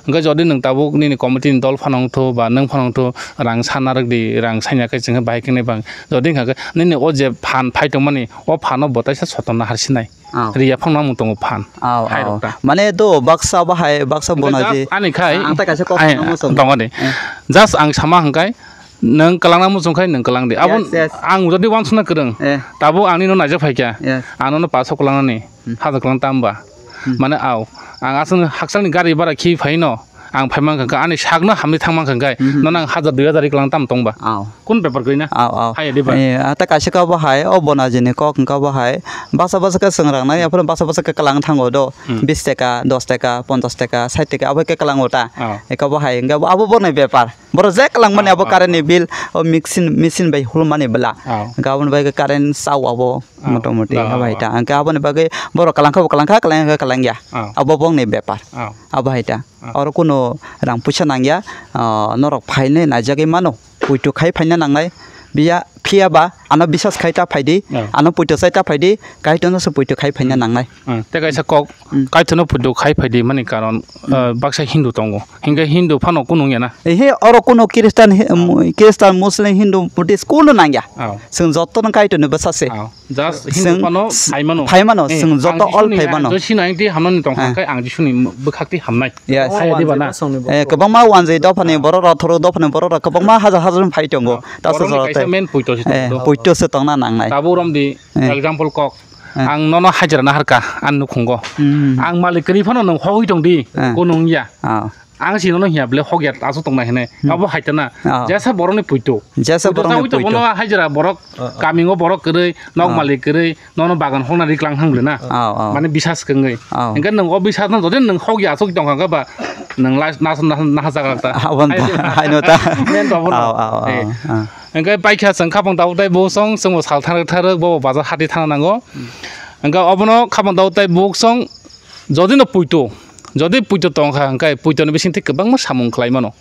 Hwnkhe jodi nwng tabuk nini committee ni dol phano wngthu ba nwng phano wngthu, rang sana rwk di, rang sanya khe chwng khe bahai khe nai bang. Jodi wngkha khe nini o je phan phai tongmani, o phano bo taisa sotonno harsinai. Oh. Riya phano nang tongo phan. Oh, Hai oh. rok ta. Mane do baksa bahai, baksa Hwnkhe bona just je. Ani khai, Ang ta kaisa kok ai, nang muchung. tongo de. Eh. Just ang sama hwnkhe, nwng kwlangna muchung khai nwng kwlang di. Abo Yes, yes. ang jodi wansukna kwrwng, Eh. tabuk ang nino naijak phaikha. Yes. Ang nono paso kwlangnani, Hmm. hajar kwlang tamba. Hmm. Mane aw, ang aswk hakchalni gari bara khi phaino, ang phai mankha khe, ani sakno hamni thang mankha khe, Mhm. nono ang hajar dui hajar ri kwlang tam tongba. Aw. Kun bepar kwrwi na? Aw, aw. Hai di ba? Eh, ata kaisa kabo hai, o bona jini kok wngkha bo hai. Basa basa khe swngrang nai, aphuru basa basa khe kwlang thango do. Hmm. Bis taka, dos taka, ponchas taka, sait taka, abo khe kwlango ta. Aw. Eka bo hai, wngkha bo abo borni bepar. Borok je kwlangmani Aw, abo aw, current ni aw. bill, o machine, machine bai hulmani bwla. Aw. Wngkha aboni bagwi current chao abo, Aw, motamoti, aw, abo aw, hai ta. aw. Wngkha aboni bagwi borok kwlangkha bo kwlangkha, kwlangya khe kwlangya. Aw. Abo bongni bepar. Aw. Abo hai ta. Ah. Oro kuno rang puisa nangya, ah, norok phainai naijagwi mano, puitu khai phaina nangnai, biya phiya ba ano bisas khai ta phaidi, Ah. ano puitu chai ta phaidi, Kaitorno se puitu khai phaina Hmm. nangnai. Ah, tei kaisa kok, Hmm. Kaitorno puitu khai phaidi mani karon, Hmm. ah, baksa Hindu tongo, hinkhe Hindu phano kunung ya na? Ehe, oro kuno Christian, hi-, Ah. mu-, Christian, Muslim, Hindu, Buddhist kuno nangya. Ah. Chwng jotono Kaitorni bwsa se. Ah. Just Hindu Chwng phano s-, phaimano. phaimano, Eh, chwng joto ang all Jisuni phaimano. Ang Jisuni ang twi hamnani tongkha Eh. khe ang Jisuni bwkhak twi hamnai. Yes. Hai di ba na? Eh, kwbangma wanjwi dophani Ah. borok rok, thoro dophani borok rok kwbangma hajar hajar phai tongo. Ah. Taso Borokni jora kaisa tei. main puito se Eh, tongo. puito se tongna nangnai. Tabuk romdi Eh. example kok. Eh. Ang nono hajra naharka ani nukhungo. Hmm. Ang malik kwrwi phano nwng hogwi tongdi. Eh. Kunung ya. Ah. Ang si nono hiya bole hogya aswk tongnai hinwi. Hmm. Abo hai tana. Ah. Jesa borokni puito. Jesa Puito borokni chagwi puito. Tongbono hajra borok, Ah, ah. Kamingo borok kwrwi, nok Ah. malik kwrwi, nono bagan hokna riklang hang bole na. Ah, ah. Mane bisas kwngwi. Ah. Hingke nwng o bisas no jodi nwng hogya aswk tongkha khe ba nwng last nas, nas, naha jaga ta. Abon ta, Hai, haino ta. Men to bono. Ah, ah, ah, Eh. ah. Hingke paikha chwng khapang tabuk tai bo song, chwngbo sal tharwk tharwk, bobo bazar hati thana nango. Hmm. Hingke obono khapang tabuk tai bo song, jodi no puito, jodi puito tongkha hingke puito ni bising tei kwbangma samung khlai mano.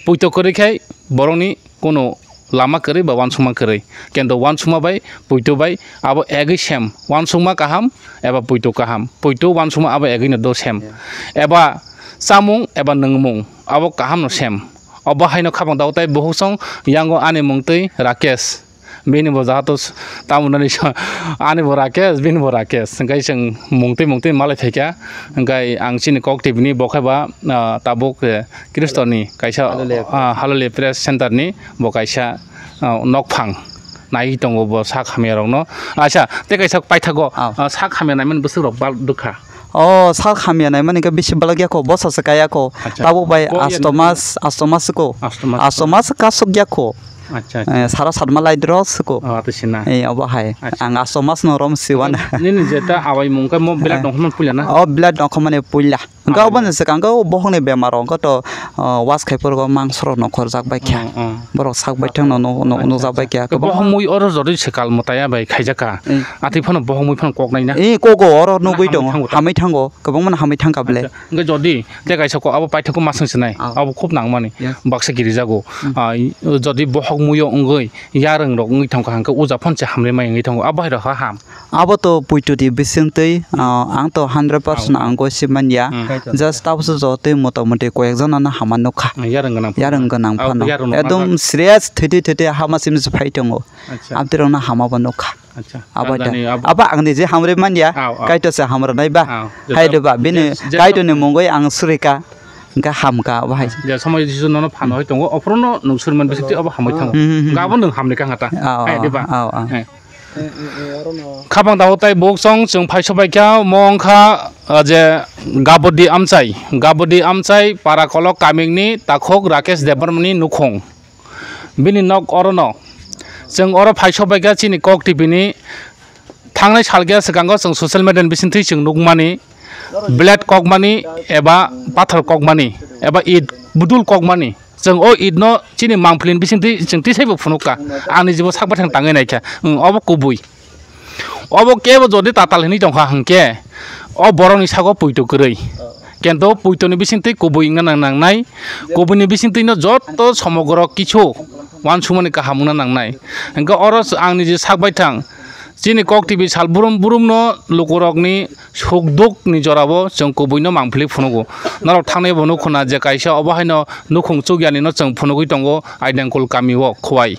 Puito kwrwi khai borokni kuno lama kwrwi ba uansukma kwrwi. Kendo uansukma bai puito bai abo egwi sem. Uansukma kaham eba puito kaham. Puito uansukma abo egwino do sem. Yeah. Eba Chamung eba nwngmung abo kaham no sem. Obo haino khabang dao tai buhuk song yango ani mung twi Rakesh. Bini bo jahato s-, tamo nani sa-, ani bo Rakesh, bini bo Rakesh. Hingkai chwng mung twi mung twi malai phaikha. Hingkai ang chini kok T V ni bo khe ba, ah, tabuk, eh, Kristo ni kaisa, Hallelujah. Ah, Hallelujah Press Center ni bo kaisa, ah, nokphang. Nai tongo bo sak hamya rok no. Acha, tei kaisa paithago, Ah. ah, sak hamya naimani bwswk rok bal dukha. O sak hamya naimani khe bisi balak ya kho, bosa se kaya kho. Acha. Tabuk bai Ko asto ya mas, asto mas ko. Asto mas. Asto mas kasuk ya kho. Acha, acha. Eh, sara satma lai dro suko. Oh, ato sina. Eh, obo hai. Acha. Ang asto mas no rom siwan. Nini jeta awai mung khe mo belak Eh. dongkhormani puila na? Oh, belak dongkhormani puila. Hingke Awai. Obo ni swkang khe o bohokni bemar rok hingke to, o, was khai phuru mangso rok no khorjak bai kha. Oh, oh. Borok sak bai thang no, no, no, Acha, nujak bai acha. Kha. Bohok mui oro jodi swkal mwtaya bai khaijak kha. Eh. Atwi phano bohok mui phano kok nai na? Eh, kogo oro Mane nugui hamwi tongo, thango ta? Hamwi thango, kwbangma no hamwi thang kha ble. Acha. Hingke jodi tei kaisa ko abo paithakgo masung sinai, Oh. abo khub nangmani. Yes. Baksa girijago. Hmm. Ah, jodi bohok muio wngwi yarwng rok wngwi thangkha hingke uja phano se hamle mai wngwi thango. Abo hai rok ha ham. Abo to puitudi bisingtwi, ah, ang to hundred percent Oh. ang gosi manya. Hmm. Just tabukhe jo tei motamoti koyekjon ano hama nukha. Yarwng gwnang phano. Yarwng gwnang Oh, phano. Yarwng rok Ekdom manjak. Serious thete thete hama simi se phai tongo. Acha. Abdirokno hama bo nukha. Acha. Abo da. Tanzani abo. Abo ang nije hamrwi manya, Aw, aw. Kaitor se hamrwnai ba. Aw, jesa-, Hai de ba, bini jes-, jesa- Kaitorni mungwi ang surika, hingke hamka abo hai. Je somoi Jisu nono phano hai tongo, ophorono nung surman bisingtwi abo hamwi thango. Hmm, hmm, hmm. Hingke abo nung hamni kha ta. Aw, Hai aw, de ba. Aw, aw. Eh. Khabang dao tai buk song chwng phai sobai kha, mo wngkha, ah, je Gabodi Amchai, Gabodi Amchai para kolok kamingni takhuk Rakesh Debbarmani nukhung. Bini nok orono. Chwng oro phai sobai kha chini kok T V ni thangnai sal khe swkango chwng social media ni bisingtwi chwng nukmani blade kokmani eba pathor kokmani eba it budul kokmani. Chwng o it no chini mangpili ni bisingtwi chwng tisaibo phunukha. Ani jibo sak bathang tangwi naikha. Obo kubui. Obo kebo jodi tatal hinwi tongkha hwnkhe, o borokni sago puito kwrwi. Kento puitoni bisingtwi kubui wngna nang-, nangnai, kubuini bisingtwino joto somogro kichu uansukmani kaham wngna nangnai. Hwnkhe oro s-, ang niji sak baithang, chini kok T V sal burum burumno lukurokni sukdukni jorao chwng kubuino mangpili phunugo. Norok thangnai bo nukhuna je kaisa obo haino nukhung chukyanino chwng phunugwi tongo Aidangkul kamio Khowai.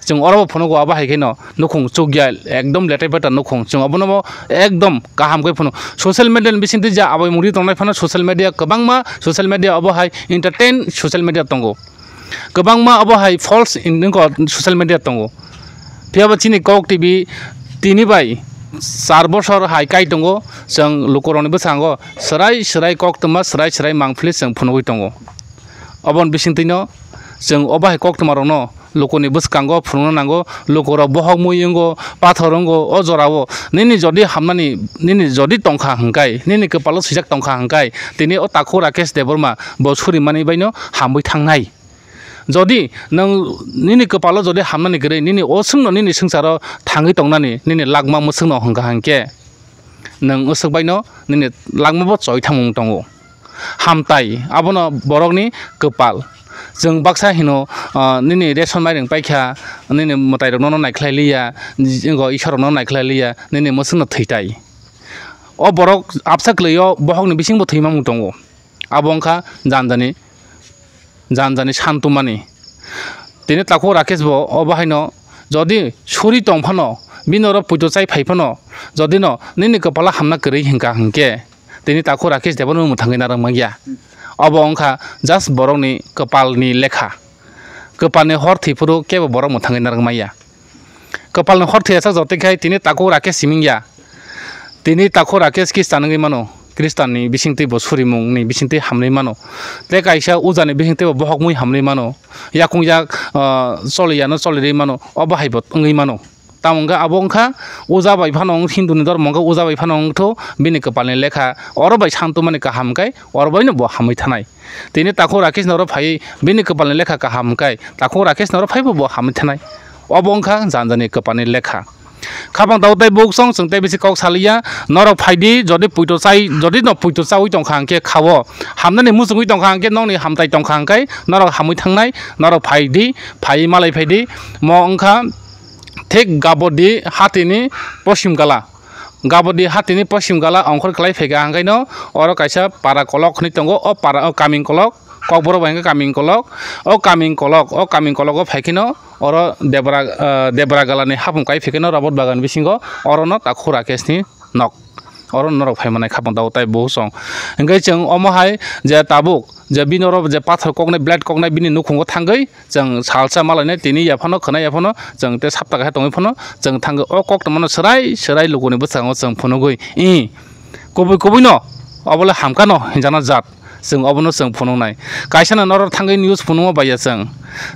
Chwng oro bo phunugo abo hai kheno nukhung chukya ekdom letai peta nukhung. Chwng abono bo ekdom kaham khe phunu. Social media ni bisingtwi je abai mungri tongnai phano social media kwbangma social media obo hai entertain social media tongo. Kwbangma obo hai false in-, nungko social media tongo. Phiya bo chini kok T V tini bai char bosor hai kai tongo. Chwng lukurokni bwskango swrai swrai koktwma swrai swrai mangpili chwng phunugwi tongo. Oboni bisingtwino chwng obo hai koktwmarokno lukuni bwskango phunukna nango, lukurok bohok mui wngo, pathor wngo, o jorao nini jodi hamnani, nini jodi tongkha hwnkhe, nini kwpalo swijak tongkha hwnkhe, tini o takhuk Rakesh Debbarma bo surimani baino hamwi thangnai. Jodi nwng nini kwpalo jodi hamnani kwrwi, nini o swngno nini swngcharo thangwi tongnani, nini lakma mwswkno hwnkha hwnkhe, nwng aswk baino nini lakma bo choi thangmung tongo. Hamtai, abono borokni kwpal. Chwng baksa hino, ah, nini ration mairung paikha, nini mwtairokno naikhlai liya, jing-, jingbo Isorokno naikhlai liya, nini mwswkno thwitai. O borok absa kwlaio bohokni bisingbo thwimamung tongo. Abo wngkha janjani, janjani santumani. Tini takhuk Rakesh bo obo haino jodi suri tong phano, bini oro puito chai phai phano, jodi no nini kwpala hamna kwrwi hwnkha hwnkhe, tini takhuk Rakesh Debbarma mwthangwi narwk manya. Obo wngkha just borokni kwpalni lekha. Kwpalni hor thwi phuru kebo borok mwthangwi narwk manya. Kwpalni hor thwi achak jotoi khai tini takhuk Rakesh siming ya. Tini takhuk Rakesh Khristan wngwi mano. Khristanni bisingtwi bo surimungni bisingtwi hamlwi mano. Tei kaisa ujani bisingtwi bo bohok mui hamlwi mano. Yakung yak, ah, choliya no choli rwi mano. Obo hai bo wngwi mano. Tamo wngkha abo wngkha uja bai phano wng Hindu ni dhormo wngkha uja bai phano wngthu bini kwpalni lekha. Oro bai santumani kaham kai oro bai no bo hamwi thanai. Tini takhuk Rakesh noro phaiwi bini kwpalni lekha kaham hwnkhe, takhuk Rakesh noro phaibo bo hamwi thanai. Obo wngkha janjani kwpalni lekha. Khabang tao tei buk song chwng tei bisi kok saliya, norok phaidi, jodi puito chai, jodi no puito chaui tongkha hwnkhe khao, hamnani muchungwi tongkha hwnkhe nokni hamtai tongkha hwnkhe norok hamwi thangnai, norok phaidi, phaiwi malai phaidi, mo wngkha thik Gabodi hatini posim gala. Gabodi hatini poschim gala ongkhor kwlai phaikha, hwnkhaino oro kaisa para kolok hwnwi tongo, o para, o kaming kolok, kokborok bai hwnkhe kaming kolok, o kaming kolok, o kaming kologo phaikheno oro Debra, ah, Debra galani hapung kai phaikheno Robot Bagan bisingo orono Takhuk Rakeshni nok. Oro norok phaimanai khapang tabuk tai buchung. Hwnkhe chwng omo hai je tabuk je bini oro je pathor koknai, blade koknai bini nukhungo thangwi chwng salsa malainai, tini yaphano khwnai yaphano chwng tei sapta kaisa tongwi phano chwng thangwi o kok tongmano swrai swrai lukuni bwskango chwng phunugwi, i kubui kubui no obo le hamkha no hinjakna jat, chwng obono chwng phunuknai. Kaisa no norok thangwi news phunukma baiya chwng,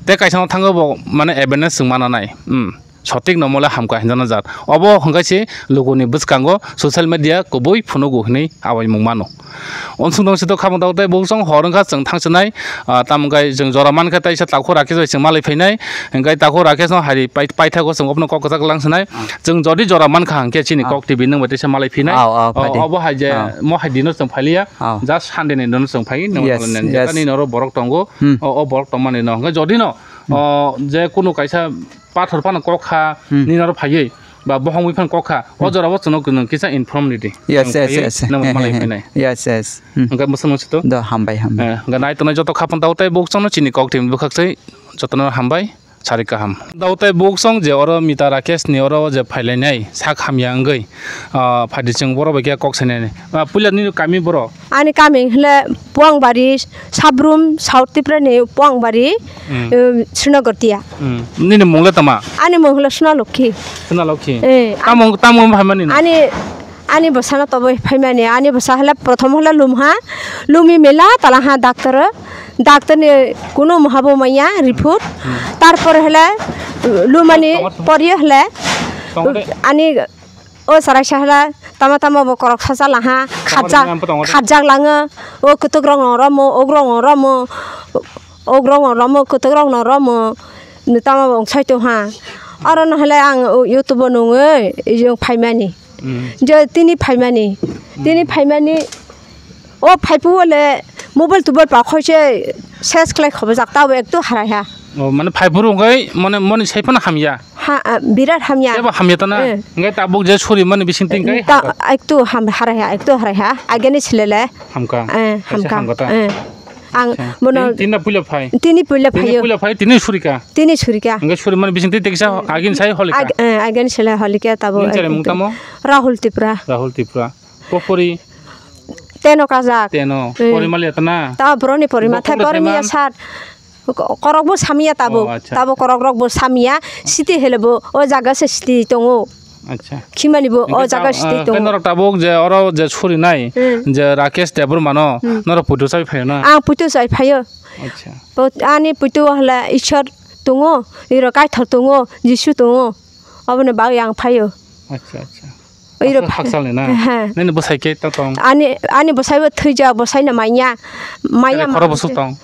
tei kaisa no thangwi bo mane awareness chwng mananai. Hmm. Sotik no mole hamkha hinjakna jat. Obo hwnkhe se lukuni bwskango social media kubui phunugo hinwi awaimung mano. Unsuk dong se to khamung tabuk tai buchung hor wngkha chwng thangsinai, ah, tamo hwnkhe chwng jora mankha taisa Takhuk Rakesh bai chwng malai phainai. Hwnkhe Takhuk Rakesh no hari pai-, paithago chwng obono kok kwchak lang sinai. Chwng jodi jora mankha hwnkhe chini kok T V nwng bai teisa malai phinai. Ao, ao, O, phadi. Obo hai je Ao. Mo hai dino chwng phailiya. Ao. Just Sunday ni dino chwng phai. Nwng Yes, bai yes. Jeta ni noro borok tongo. Hmm. O, o borok tongmani no. Hwnkhe jodi no, o, je kunu kaisa pathor phano kok kha, Hmm. nini oro phaiwi, ba bohong wi phano kok kha, o Hmm. jora o chwngno nwng kisa inform ridi. Yes, Nwng yes, phaiwi yes. nwng He, he, malai he. phinai. Yes, yes. Hmm. Hwnkhe mwswk nwng sito? Do, hambai, hambai. Eh, hwnkhe nai tongnai joto khapang tao tei buchung no chini kok team bwkhak sai jotono hambai, sari kaham. Tao tei buchung je oro Mita Rakesh ni oro je phailainai sak hamya wngwi, ah, phaidi chwng borok bai khe kok sainani. Ah, puila nini kami boro? Ani kami hwnle Puangbari, Sabrum, South Tripura ni Puangbari, Hmm. um, Srinagartia. Hmm. Nini mung le tama? Ani mung hwnle Suna Lokhi. Suna Lokhi. Eh, Tamo, tamo phaimani no? Ani, ani bwsano tobo phaimani. Ani bwsa hwnle prothom hwnle lumha, lumi mela talaha doctor. Doctor ni kunu muhabo maya report. Hmm. Tarpor hwnle lumani Tong-, tong-, poriyo hwnle tong-, ani O chwraisa hwla tama tama bo koroksa chalaha, khajak, khajak lango. O kwtwk rokno romo, ok rokno romo, ok rokno romo, kwtwk rokno romo, tama bo wngsai tongha. Orono hwlai ang YouTube o nungwi phaimani. Mm. Je tini phaimani, tini phaimani. O phaiphuru le mobile tobile pa khoise ses khlai khobojak, tabo ektu harai ha. O, mane phaiphuru wngkhe mane moni sai phano hamya. Ha, ah, birat hamya. Tebo hamya tana. Eh. Hingke tabuk je suri mani bising tingkai Ta-, hamka. Ektu ham-, harai ha, ektu harai ha. Ageni silele. Hamka. Eh, kaisa hamka. Hamka ta. Eh. Ang Acha. Bono Tin-, tinna puila phai. Tini puila Tini phayo. Puila phai, tini surika. Tini surika. Hingke suri mani bising tingkai sa agin sai holika. Ag-, eh, ageni sile holika tabo. Nin chare mung tamo? Rahul Tripura. Rahul Tripura. Kopori. Teno kajak. Teno. Eh. Pori mali atana. Ta boroni pori mathai boroni ya sat. Ko-, korok bo samya tabuk. Oh, acha, acha. Tabuk korok rok bo samya. Siti hele bo o jaga se siti tongo. Acha. Khimani bo o jaga siti tongo. Norok tabuk je oro je suri nai, hmm, je Rakesh Debbarma no, hmm, norok puitu chai phaio na? Ang puitu chai phaio. Acha. Ani puitu hole Ishwar tongo, iro Kaithal tongo, Jisu tongo. Oboni bagwi ang phaio. Acha, acha. Iro Aswk phai- haksalni na? He. Nini bwsai khe to tong? Ani, ani bwsai bo thwijak, bwsai no manya. Manya. Kere khoro ma- bwswk tong?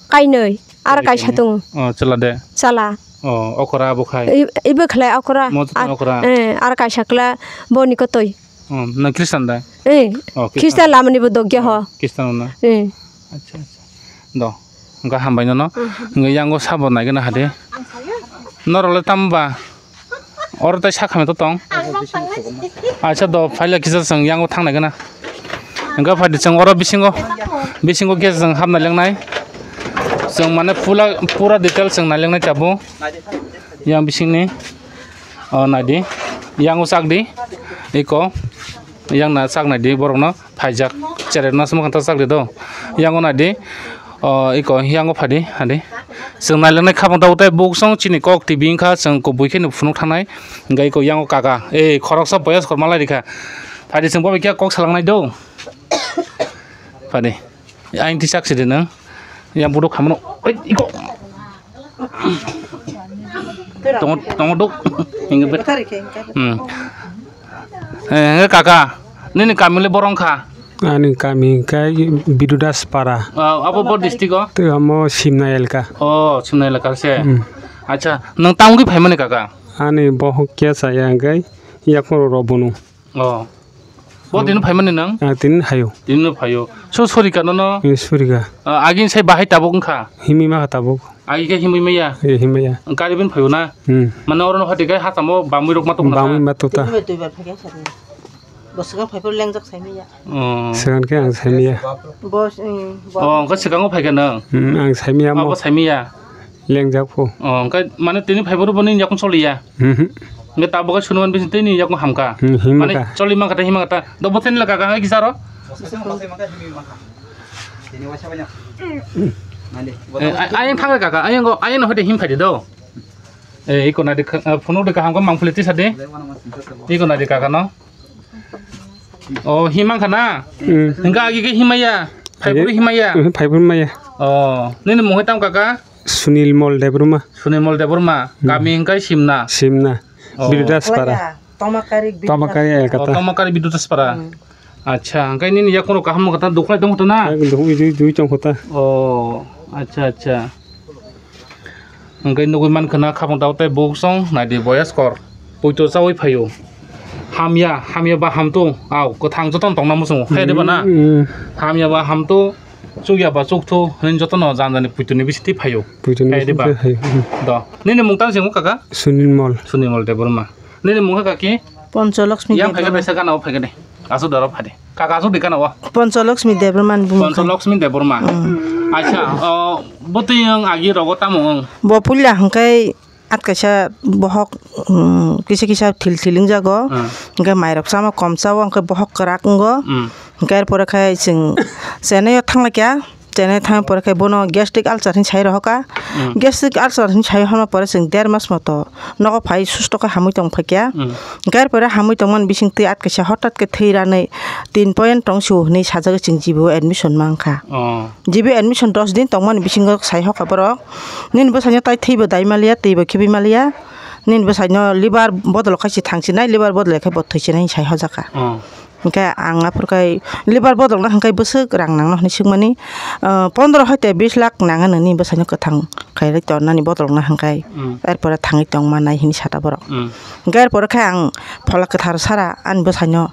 Kainwi, aro kaisa tong. Oh, chwla de? Chala. Oh, okra bo khai? I-, ibo khlai okra. Mo to okra? Eh, aro kaisa kla boni kotoi. Oh, na Christian da? Eh, oh, Christian. Christian lamani bo dogya ho. Christian na? Eh. Acha, acha. Do, hwnkha hambai nono. Hwnkhe yango sabo naigwna hade. Norok le tamo ba? Oro tai sakha to tong. Acha do, phaila kisa chwng yango thang naigwna. Hwnkhe phaidi chwng oro bisingo, bisingo gas chwng hapna lengnai. Chwng mane pula, pura detail chwng nailengnai tabuk. Yang bisingni. O naidi, yango chakdi, iko, yang na chak naidi borokno phaijak, cherai no aswk chakdi do, yango naidi, o iko, yango phadi, hadi, chwng nailengnai khabang tabuk tei buksong chini kok T V wngkha, chwng kubui kheno phunuk thangnai, hwnkhe iko yango kaka, e khoroksa boyas korma lai rikha, phadi chwng bo bai khe kok salangnai do, phadi. Aing tisa sidi nang. Yang buduk hamno. Oi, iko. Tongo, tongo duk. Hingga bet. Hmm. Eh, hingga kaka. Nini kami le borong kha. Ani kami kai Bidu Das Para. Ah, abo bo district o? Te amo Simna elka. Oh, Simna elka se. Hmm. Acha, nang tamo ki phaimani kaka? Ani bohok kya saya kai yakmoro robunu. Oh. Bo tini phaimani nang? Ah, tini hayo. Tini no phayo. So sorry ka nono? Eh, sorry ka. Ah, agin sai bahai tabuk wngkha? Himwi ma tabuk. Agi khe himwi maya? Eh, himwi maya. Gari bin phayo na? Hmm. Mane oro no hati kai hatamo bamwi rok ma tok na? Bamwi ma tok ta. Tini bai duibar phai khe sadi. Bo swkang phaiphuru lengjak saimanya. Oh. Swkang khe ang saimanya. Bo, mm, bo. Oh, hwnkhe swkango phaikha nang? Hmm, ang saimanya. Abo mo. Saimanya. Lengjak phu. Oh, hwnkhe mane tini phaiphuru bo nini yakung choliya? Mhm. Hwnkhe tabuk khe sunuman bising tini yakung hamkha? Hmm, himkha. Mane choli mankha ta, himkha ta. Do bo tini le kaka hai kisaro? Eh, ay-, ayang thangre kaka, ayang go, ayang no hoite him phaidi do. Eh, iko nadi kha-, ah, phunuk de kaham khe mangpili tisa de. Iko nadi kaka no. Oh, himang khana? Hmm. Hingka agi ke himaya? Phaiburu himaya? Hmm, phaiburu maya. Oh, nini munghe tam kaka? Sunil Mol Debbarma. Sunil Mol Debbarma. Hmm. Kami hingkai Simna? Simna. Oh. Birudaspara. Tomakari Birudaspara. Tomakari elkata. Oh, Tomakari Birudaspara. Hmm. Acha, hingkai nini yakungo kaham kata duklai tong kota na? Dui, dui, dui tong kota. Oh, acha, acha. Hwnkhe nugwi mankha na khapang tao tei buksong naidi boyas kor. Poito chaui phaio. Hamya, hamya ba hamto, au, kwthang jotono tongna muchungo. Khe diba na? Mm, mm. Hamya ba hamto, chukya ba chukthu, hwnwi jotono jani jani poitoni bisingtwi phaio. Poitoni bisingtwi phaio. Khe diba? Mm. Do. Nini mung tang singmo kaka? Sunil Mol. Sunil Mol Debbarma. Nini mung kha kaki? Poncholoksmi Debbarma. Yang phaikha kaisa gana o phaikha de. Asuk doro phade. Kaka asuk di gana o. Poncholoksmi Debbarma ni bumung kha. Poncholoksmi Debbarma. Hmm. Acha, o, bwtwi wng agi rogo tamo wng? Bo puila hwnkhe at kaisa bohok, hmm, kisa kisa thil thil wngjago. Hmm. Hwnkhe mairok chama kom chao, hwnkhe bohok kwrak wngo. Hmm. Hwnkhe er pore khe chwng Chennai o thanglaikha. Chennai thangma pore khe bono gastric ulcer hinwi sai rohorkha. Mm. Gastric ulcer hinwi sai horma pore chwng der mas moto nogo phai susto khe hamwi tong phaikha. Mm. Hwnkhe er pore hamwi tongmani bisingtwi at kaisa hotat khe thwi ranwi tin point tong sio hinwi sajagwi chwng G B o admission mankha. Oh. G B o admission dos din tongmani bisingo sai hokha borok, "Nini bwsaino tai thwibo dai maliya, twibo khibi maliya. Nini bwsaino liver bodol khe se thangsinai, liver bodol khe bo thwisinai," hinwi sai hojakha. Oh. Hwnkhe ang aphuru khe liver bodolna hwnkhe bwswk rang nangno hwnwi swkmani, ah, pondro hoite bis lakh nangya nini bwsaino kwthang khairwi tonnani bodolna hwnkhe, mm, erpore thangwi tongmanai hinwi sata borok. Mm. Hwnkhe erpore khe ang Phola Kwthar sara ani bwsaino,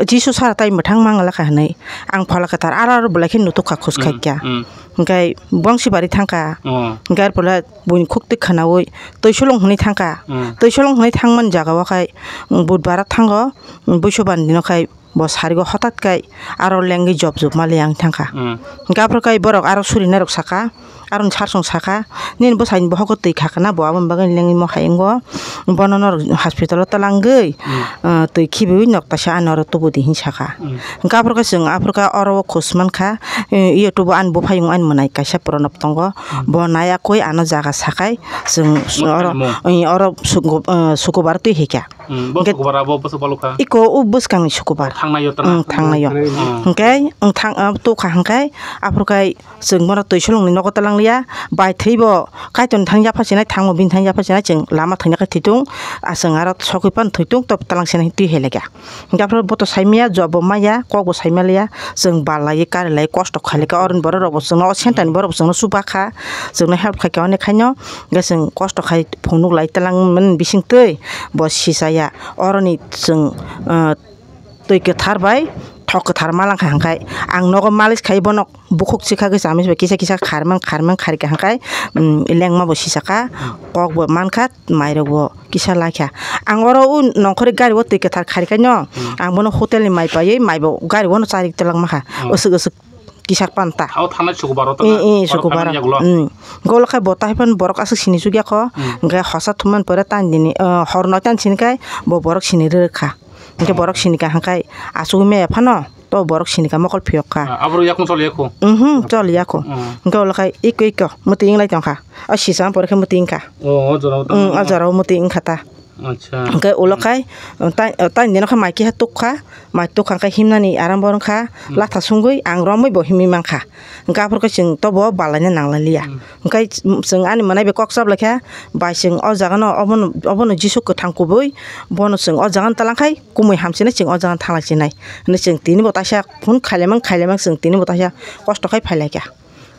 Jisu sara tai mwthang mangala kha hwnwi ang Phola Kwthar aro aro belai khe nutukha khus, mm, khaikha. Mm. Hwnkhe Bongsibari thangkha. Oh. Hwnkhe erpore buini khuk twi khwnaui Twisolong hwnwi thangkha. Mm. Twisolong hwnwi thangmani jagao khai, mm, Budbara thango, mm, Buisubani dino khai bo sarigo hotat khai aro lengwi job job mali ang thangkha. Mm. Hwnkhe aphuru khai borok aro surinairok sakha, aroni sarsong sakha, "Nini bwsaini bohogo twi khakha na bo aboni bagwi lengwi mohai wngo? Bono norok hospital o twlangwi, mm, ah, twi khibiui nok taisa ani oro tubudi," hinwi sakha. Mm. Hwnkhe aphuru khe chwng aphuru khe oro o khus mankha, eh, YouTube o ani buphayung ani mwnai kaisa Pranab tongo. Hmm. Bo naiya koi ano jaga sakhai chwng oro, eh, oro suku-, eh, sukubar twi hikha. Hmm, bo sukubar abo bwswk balukha? Iko o bwskangni sukubar. Thangnaio tara? Hmm, thangnaio. Hmm. Hwnkhe, hmm, thang, ah, tukha hwnkhe, aphuru khe chwng bono twisolongni nogo twlangliya, bai thwibo Kaitorni thani yapha sinai, thango bini thani yapha sinai, chwng lama thwina khe thwitung, ah, chwng aro sokwi phano thwitung, to twlang sinai twi hai laikha. Hwnkhe aphuru bo to saimaya, job bo maya, kok bo saimaliya, chwng bal laiwi kari laiwi kosto khailai kha, oroni borok rok bo chwngno, o center ni borok bo chwngno chuba kha, chwngno help khai kha, oni khaino hwnkhe chwng kosto khai phunuk lai twlang mani bising twi bo sisaya, oroni chwng, ah, twi kwthar bai thok kwthar ma lang kha hwnkhe ang nogo malis khai bono. Bukhuk chikha khe chamis bai kisa kisa kharmang kharmang kharika hwnkhe, um, lengma bo sisaka, kok bo mankha, mairok bo kisa laikha. Ang oro o nongkhorwi gari o twi kwthar kharikaino, hmm, ang bono hotel ni mai paiwi mai bo gari o no charik twlangma kha. Hmm. Aswk aswk kisa panta. Abo thangnai sukubaro tana? Ih, ih, oro sukubaro. Phaimani yagulo? Hmm. Golo khai bo tai phano borok aswk sini chukya kho. Hmm. Hwnkhe hosa thumani pore tani dini, ah, hor noi tani sini khai bo borok sini rwrwk kha. Hwnkhe borok sini kha hwnkhe achugwi maya phano. To borok sini ka mokol phiyok kha. Ah, aboro yakung chol yakho? Mhm, chol yakho. Mm. Hwnkhe ulo khai iko iko mwtwi wnglai tong kha. O sisa pore khe mwtwi wngkha. Oh, o jora o tamo. Mm, o jora o mwtwi wngkha ta. Acha. Hwnkhe ulo khai, tai, tai dino khe mai kiha tuk kha, mai tuk kha hwnkhe himnani aram bo wng kha, mm, latha sungwi ang romwi bo himwi man kha. Hwnkhe aphuru khe chwng tobo balaina nang lai liya. Mm. Hwnkhe chwng ani mwnai bai kok chap lai kha, bai chwng o jaga no obono, obono Jisu kwthang kubui, bono chwng o jaga no twlang khai, kumui hamchinai chwng o jaga thang lai chinai hinwi chwng tini bo taisa phone khailaimang khailaimang chwng tini bo taisa kosto khai phai lai kha.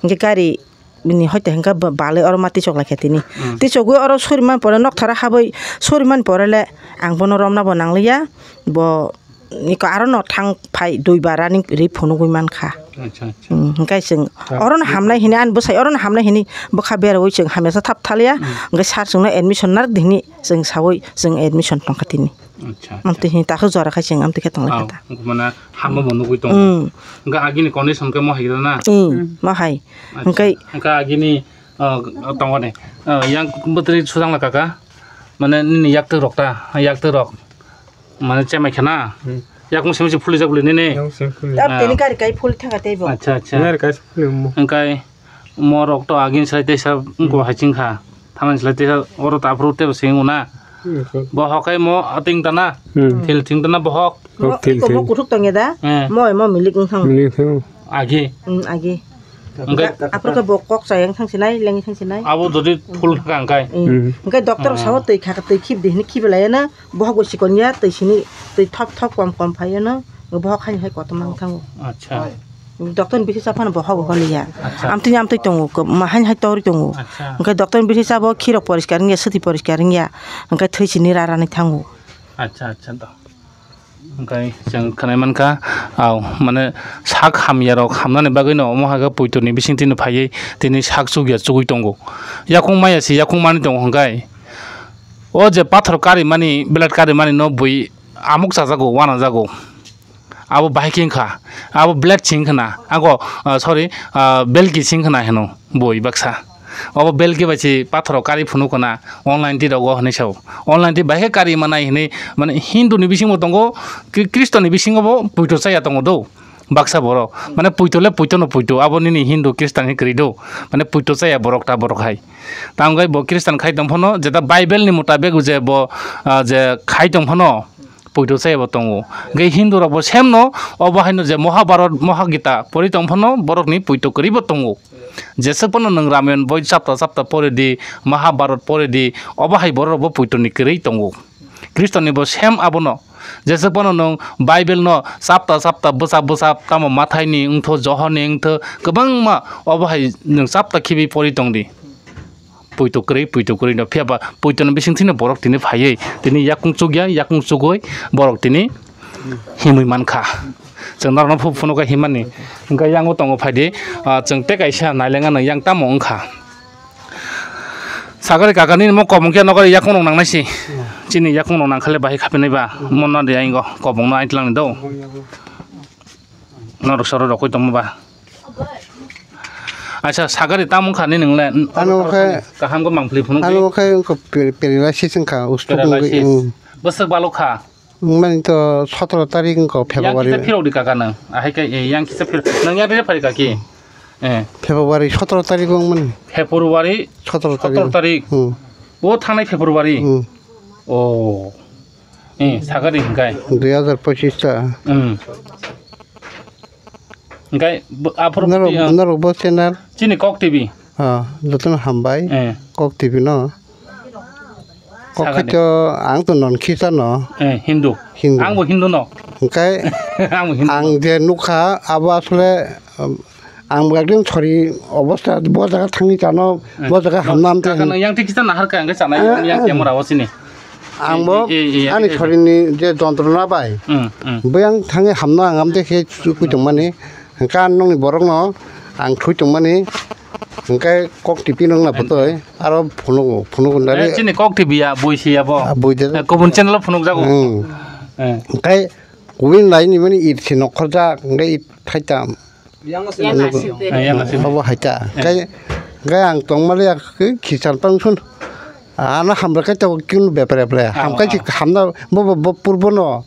Hwnkhe gari bini hoite hwnkhe ba-, balwi oro ma tisok lai kha tini. Hmm. Tisogwi oro sori man pore noktharo habwi sori man pore le ang bono romna bo nang liya bo iko aro no thang phai dui bara ni ri phunugwi man kha. Acha, acha. Hmm, hwnkhe chwng oro no hamnai hini ani bwsai oro no hamnai hini bwkha beraui chwng hamya sa thap thaliya. Hmm. Hwnkhe sir chwngno admission narwk di hini chwng saui chwng admission tong kha tini. Acha, acha. Amtwi hini takhuk jora khai chwng amtwi khe tonglai kha ta. Mane hamma bo nugwi tongo. Mm. Hwnkhe agini condition khe mo hai na? Mm, mo hai. Acha. Hwnkhe hwnkhe agini, ah, tongo de. Ah, yang bwtwi sujak na kaka. Mane nini yaktwi rok ta, yaktwi rok. Mane chemai khana. Hmm. Yakung simi se phuli jak bwle nini. Yakung simi phuli. Tab tini kari kai phuli thaka tei bo. Acha, acha. Nari kai phuli mo. Hwnkhe mo rok to agini slai teisa wngkho hai chwngkha. Thanani slai teisa oro ta aphuru tebo se wngo na. Hmm, so. Bo hokai mo ating tana. Hmm. Thil thing tana bohok. Mo, thil iko mo thil. Kuthuk tongya da? Eh. Mo, mo milik wng thang. Milik thang. Agi. Hmm, agi. Hwnkhe aphuru khe bo kok chayang thang sinai, lengwi thang sinai. Abo jodi phul thaka hwnkhe. Hmm. Hmm. Hwnkhe doctor sawo twi kha, twi khib di hini khibi laiya na. Bohok bo chikon ya, twi sini, twi thop thop kom kom phaiya no, bohok haini hai kotom nang thango. Acha. Doctor ni bisi cha phano bohok bo holi ya. Acha. Amtwi amtwi tongo, ko-, ma haini hai tori tongo. Acha. Hwnkhe doctor ni bisi cha bo khirok poriskar wngya, swtwi poriskar wngya. Hwnkhe thwi sini ra ra nai thango. Acha, acha, to. Hwnkhe chwng khwnai mankha, au, mane sak hamya rok hamnani bagwi no omo hai khe poito ni bising twi no phaiwi tini sak chukya chugwi tongo. Yakung maya se yakung mani tongo hwnkhe. O je pathor karimani, blade karimani no bui amuk chajago, wanajago. Abo bahai khe wngkha. Abo blade se wngkha na. Ago, ah, sorry, ah, belki se wngkha na heno bui baksa. Obo belki bai se pathoro kari phunuk khna online ti rogo hinui sao. Online ti bahai khe kari manai hinui mane Hindu ni bisingo tongo, Kri-, Kristo ni bisingo bo puito chaya tongo do. Baksa borok. Mane puito le puito no puito. Abo nini Hindu Kristan hinui kwrwi do. Mane puito chaya borok ta borok hai. Tamo gai bo Kristan khai tong phano, jeta Bible ni mutabek je bo, ah, je khai tong phano, puito chaya bo tongo. Gai Hindu rok bo same no, obo haino je Mahabharat, Mahagita pori tong phano, borok ni puito kwrwi bo tongo. Jesa phano nwng Ramayan boi chapta chapta pori di, Mahabharat pori di, obo hai borok bo puito ni kwrwi tongo. Kristo ni bo same abono. Jesa phano nwng Bible no chapta chapta bwchap bwchap tamo Mathai ni wngtho, Johon ni wngtho, kwbangma obo hai nwng chapta khibi pori tong di. Puito kwrwi, puito kwrwi no phiya ba puito ni bising thwino borok tini phaiwi tini yakung chukya, yakung chugwi borok tini himwi mankha. Chwng norokno phu-, phunukha himani. Hwnkhe yango tongo phaidi, ah, chwng tei kaisa nailenga nw yang tamo wngkha. Sagari kaka nini mo kobong khe nokari yakung rok nangnai si. Chini yakung rok nangkhale bahai khapinai ba. Mo nadi aingo kobong no aitlang do. Norok soro rokoi tongma ba. Acha sagari tamo wngkha nini nwngle. Ano khe kaham khe mangpili phunuk ano khe wngkha per-, paralysis wngkha, stroke wngwi, paralysis. Mm. Bwswk balok kha. Wngmani to sotoro tarik wngkha February. Yang kisa phirok di kaka nang. Ahai khe, eh, yang kisa phir-, nang yang kisa phari kaki. Eh. February sotoro tarik wngmani. February sotoro tarik. Sotoro tarik. Hmm. O thangnai February. Hmm. Oh. Eh, sagari hingkai. Dui hazar pochis ta. Hmm. Hingkai bo-, aphuru norok, phuti, ah, norok bo channel. Chini Kok T V. Ah, jotono hambai. Eh. Kok T V no. Kok sagani. Khaito ang to non khisa no. Eh, Hindu. Hindu. Ang bo Hindu no. Hingkai ang bo Hindu ang no. Je nukha abo asole, um, ang bo ekdin sori obostha bo jaga thangni chano, eh, bo jaga hamnam te kaka hin. Nang yang thik khisa nahar ka ang chanai, eh, yang eh. Camera o sini. Ang bo eh, eh, eh, ani eh, eh. Sorini je jontrona bai. Hmm, hmm. Bo yang thangi hamna ang amte khe chukui tongmani. Hingke ang nongni borokno ang thwi tongmani, hingke kok tipi nongna bwtwi, aro phunugo, phunugo nari. Eh, chini kok tipi ya, bui si ya bo. Ah, bui de. Eh, kubun channel o phunuk jago. Hmm. Eh. Hingke kubun laini mani it si nokhorjak, hingke it thaita. Yang asip. Eh, yang asip. Obo haita. Eh. Hingke, hingke ang tongmali ya, khichar tong sun. Ano hamra kai tabuk kunu bepre bepre. Ah, hamkai si ah. Hamna bo, bo, bo purbo no.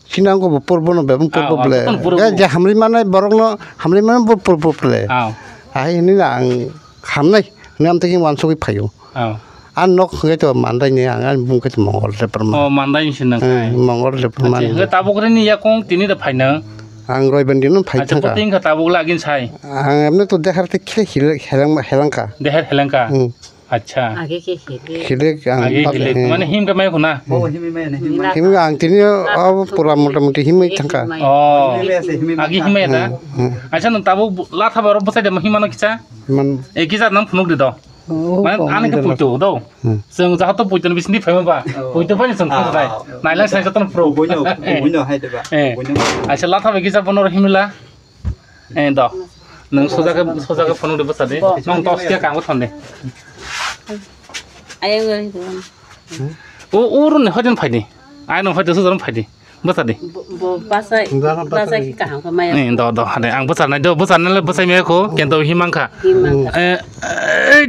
Sinang ko bo purbo no bebak purbo ble. Ah, ah, purbo. Ga je hamri manai borok no hamri manai bo purbo ble. Ah. Ahai hini na ang hamnai hini am teki wansugwi phaio. Ah. An nok hwnkhe to mandai ni ang ani bung khe to mongol repar ma. Oh, mandai ni sinang. Eh, mongol repar ma. Acha, hwnkhe tabuk rini yakung tini da phaina. Ang roiban dino phai thangka. Acha, tabuk lagin sai. Ang emne to dehar te khile khile helang helang ka. Dehar helang ka. Hmm. Acha. Age khe hilik. Hilik ang age hilik. Mane him ka mai khuna. Bo him mai ne him mai. Him ang tini o pura mota moti him mai thangka. Oh. Age him mai da. Hmm, hmm. Acha nang tabuk latha baro bwsai de him mano kisa. Man. E kisa nang phunuk de do. Oh, mane ani ke puito do. Hmm. Seng jahato puito ni bisni phai ba. Oh. Puito phai seng thang dai. Nailang sai jatno pro. Boino, boino hai de ba. Eh. Boino. Acha latha bai kisa bono himla. Eh, do. Nang soja ke, soja ke phone de bwsa de. Nang tos ke kang thon de. Ayang gari ko. O, o run ne hojen phai de. Ai no phaidi, sujaram phaidi. Bwsa di. Bo, bo bachai, bachai kaham khe maya. Ni do do hade ang bwsa nai do, bwsa nai le bwsai maya ko kento himang kha. Himang kha. Eh, eh,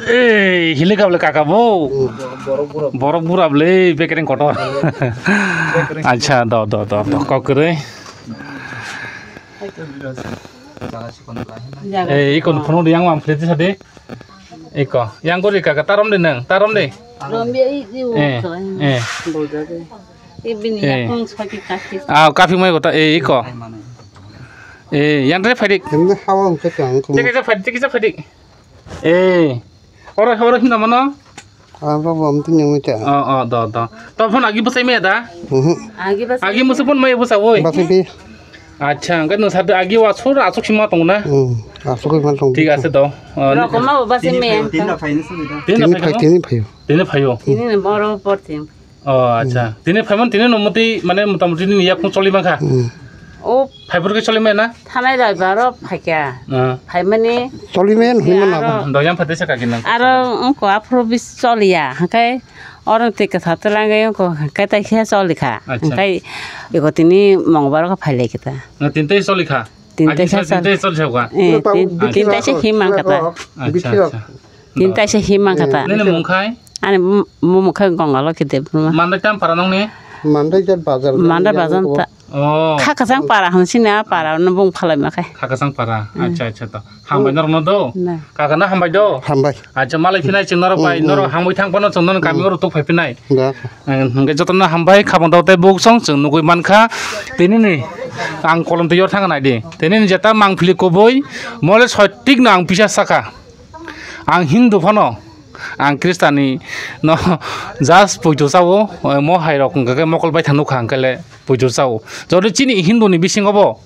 eh, hili kable kaka bo. Borok bura ble bekereng kotor. Acha do do do do kok kre. Eh, ikon phone yang mam plete sade. Iko, yang gori kaka, tarom de nang, tarom de. Romia i, i, eh, eh. Boljak de. I bini eh. Yakung saki kaki. Ah, kafi mai gota, eh, iko. Eh, yang re phadik. Hemne hawa hum se kang kum. Tiki sa phadik, tiki sa phadik. Eh. Oro, oro hinda mano. Ang bo bom tin yang ta. Oh, oh, do, do. To phone agi bwsai me da? Mhm. Agi bwsai. Agi musu phone mai bwsa woi. Bwsai di. Acha, hwnkhe nwng sadi agi wasur aswk sima tongo na? Hmm, aswk sima tongo. Thik ase to. Oh, rokoma bo basi me. Tini phai, tini phai. Tini phaio. Tini ni boro por tin. Oh, acha. Hmm. Tini phaimon tini no moti mane motamuti nini yakung choli mankha. Hmm. O phaiphur ke choli mena? Thanai rai baro phaikya. Ah. Phaimani choli men hima na ba. Do yang phate sa kaki nang. Aro ungko aphuru bis choliya. Hwnkhe Oro twi kwthar twlang wngkha, hwnkhe tai khe choli kha. Acha. Hwnkhe eko tini mongbar khe phai lai khe ta. Na, tini tai choli kha? Tini tai khe choli kha. Eh, tin-, tini tai se him man kha ta. Acha, acha. Tini tai se him man kha ta. Nini mung khai? Ani mung khai Gongalo khe Debbarma. Mandai tam para nongni? Mandai jat bazar. Mandai bazar ta. Oh. Kha kwchang para hwn sini a para no bung phalai ma khai. Kha kwchang para. Hmm. Acha, acha to. Hambai norokno do. Na. Kaka no hambai do. Hambai. Acha malai phinai chwng norok bai. Hmm, hmm. Norok hambai thang phano chwng nono kami oro tok phai phinai. Da. Ang hwnkhe jotono hambai khabang dao tei buk song chwng nugui mankha. Tini ni ang kolom twi yor thang nai di. Tini ni jeta mangphili kubui mole soitik no ang pisa saka. Ang Hindu phano, ang Christian ni no just poito chao, mo hai rok hwnkhe mokol bai thang nukha hwnkhe le poito chao. Jodi chini Hindu ni bisingo bo,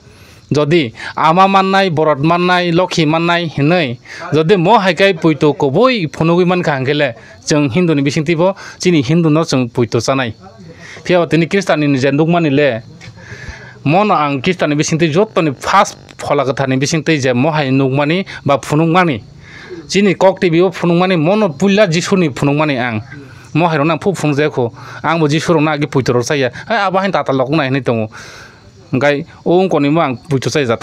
jodi ama mannai, borot mannai, lokhi mannai hinwi, jodi mo hai khe poito kubui phunugui mankha hwnkhe le, chwng Hindu ni bisingtwi bo chini Hindu no chwng poito chanai. Phiya bo tini Christian ni je nukmani le, mono ang Christian ni bisingtwi jotoni first Phola Kwthar ni bisingtwi je mo hai nukmani ba phunukmani, chini kok twi bo phunukmani, mono puila Jisu ni phunukmani ang. Mo hai rok no ang phu phunukjaya kho, ang bo Jisu rok no agi poito rok chaya, hai abo hai tatal rok nai hinwi tongo. Hwnkhe o wngkoni bo ang poito chayajak.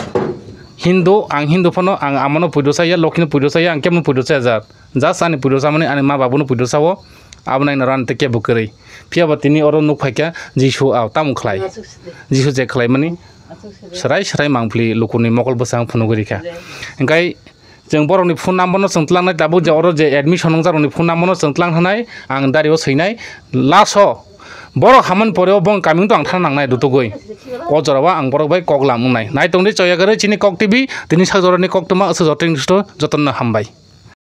Hindu, ang Hindu phano ang amano poito chaya, Lokhi no poito chaya, ang kebo no poito chayajak. Just ani poito chamani ani ma babu no poito chao, abo nai norok ani tei kebo kwrwi. Phiya ba tini oro nuk phaikha Jisu, ah, tamo khlai. Jisu je khlai mani. Swrai swrai mangpili lukuni mokol bwsang phunugwi rikha. Hwnkhe chwng borokni phone number no chwng tlangnai, tabuk je oro je admission wngjak rokni phone number no chwng tlang thanai, ang dari o swinai. Last o borok hamani pore o bong kami wngtong ang thana nangnai dutugwi. O jora o ang borok bai kok lam wngnai. Naitongdi choya kwrwi chini Kok T V, tini sak jorani koktwma aswk joto ni jotono hambai.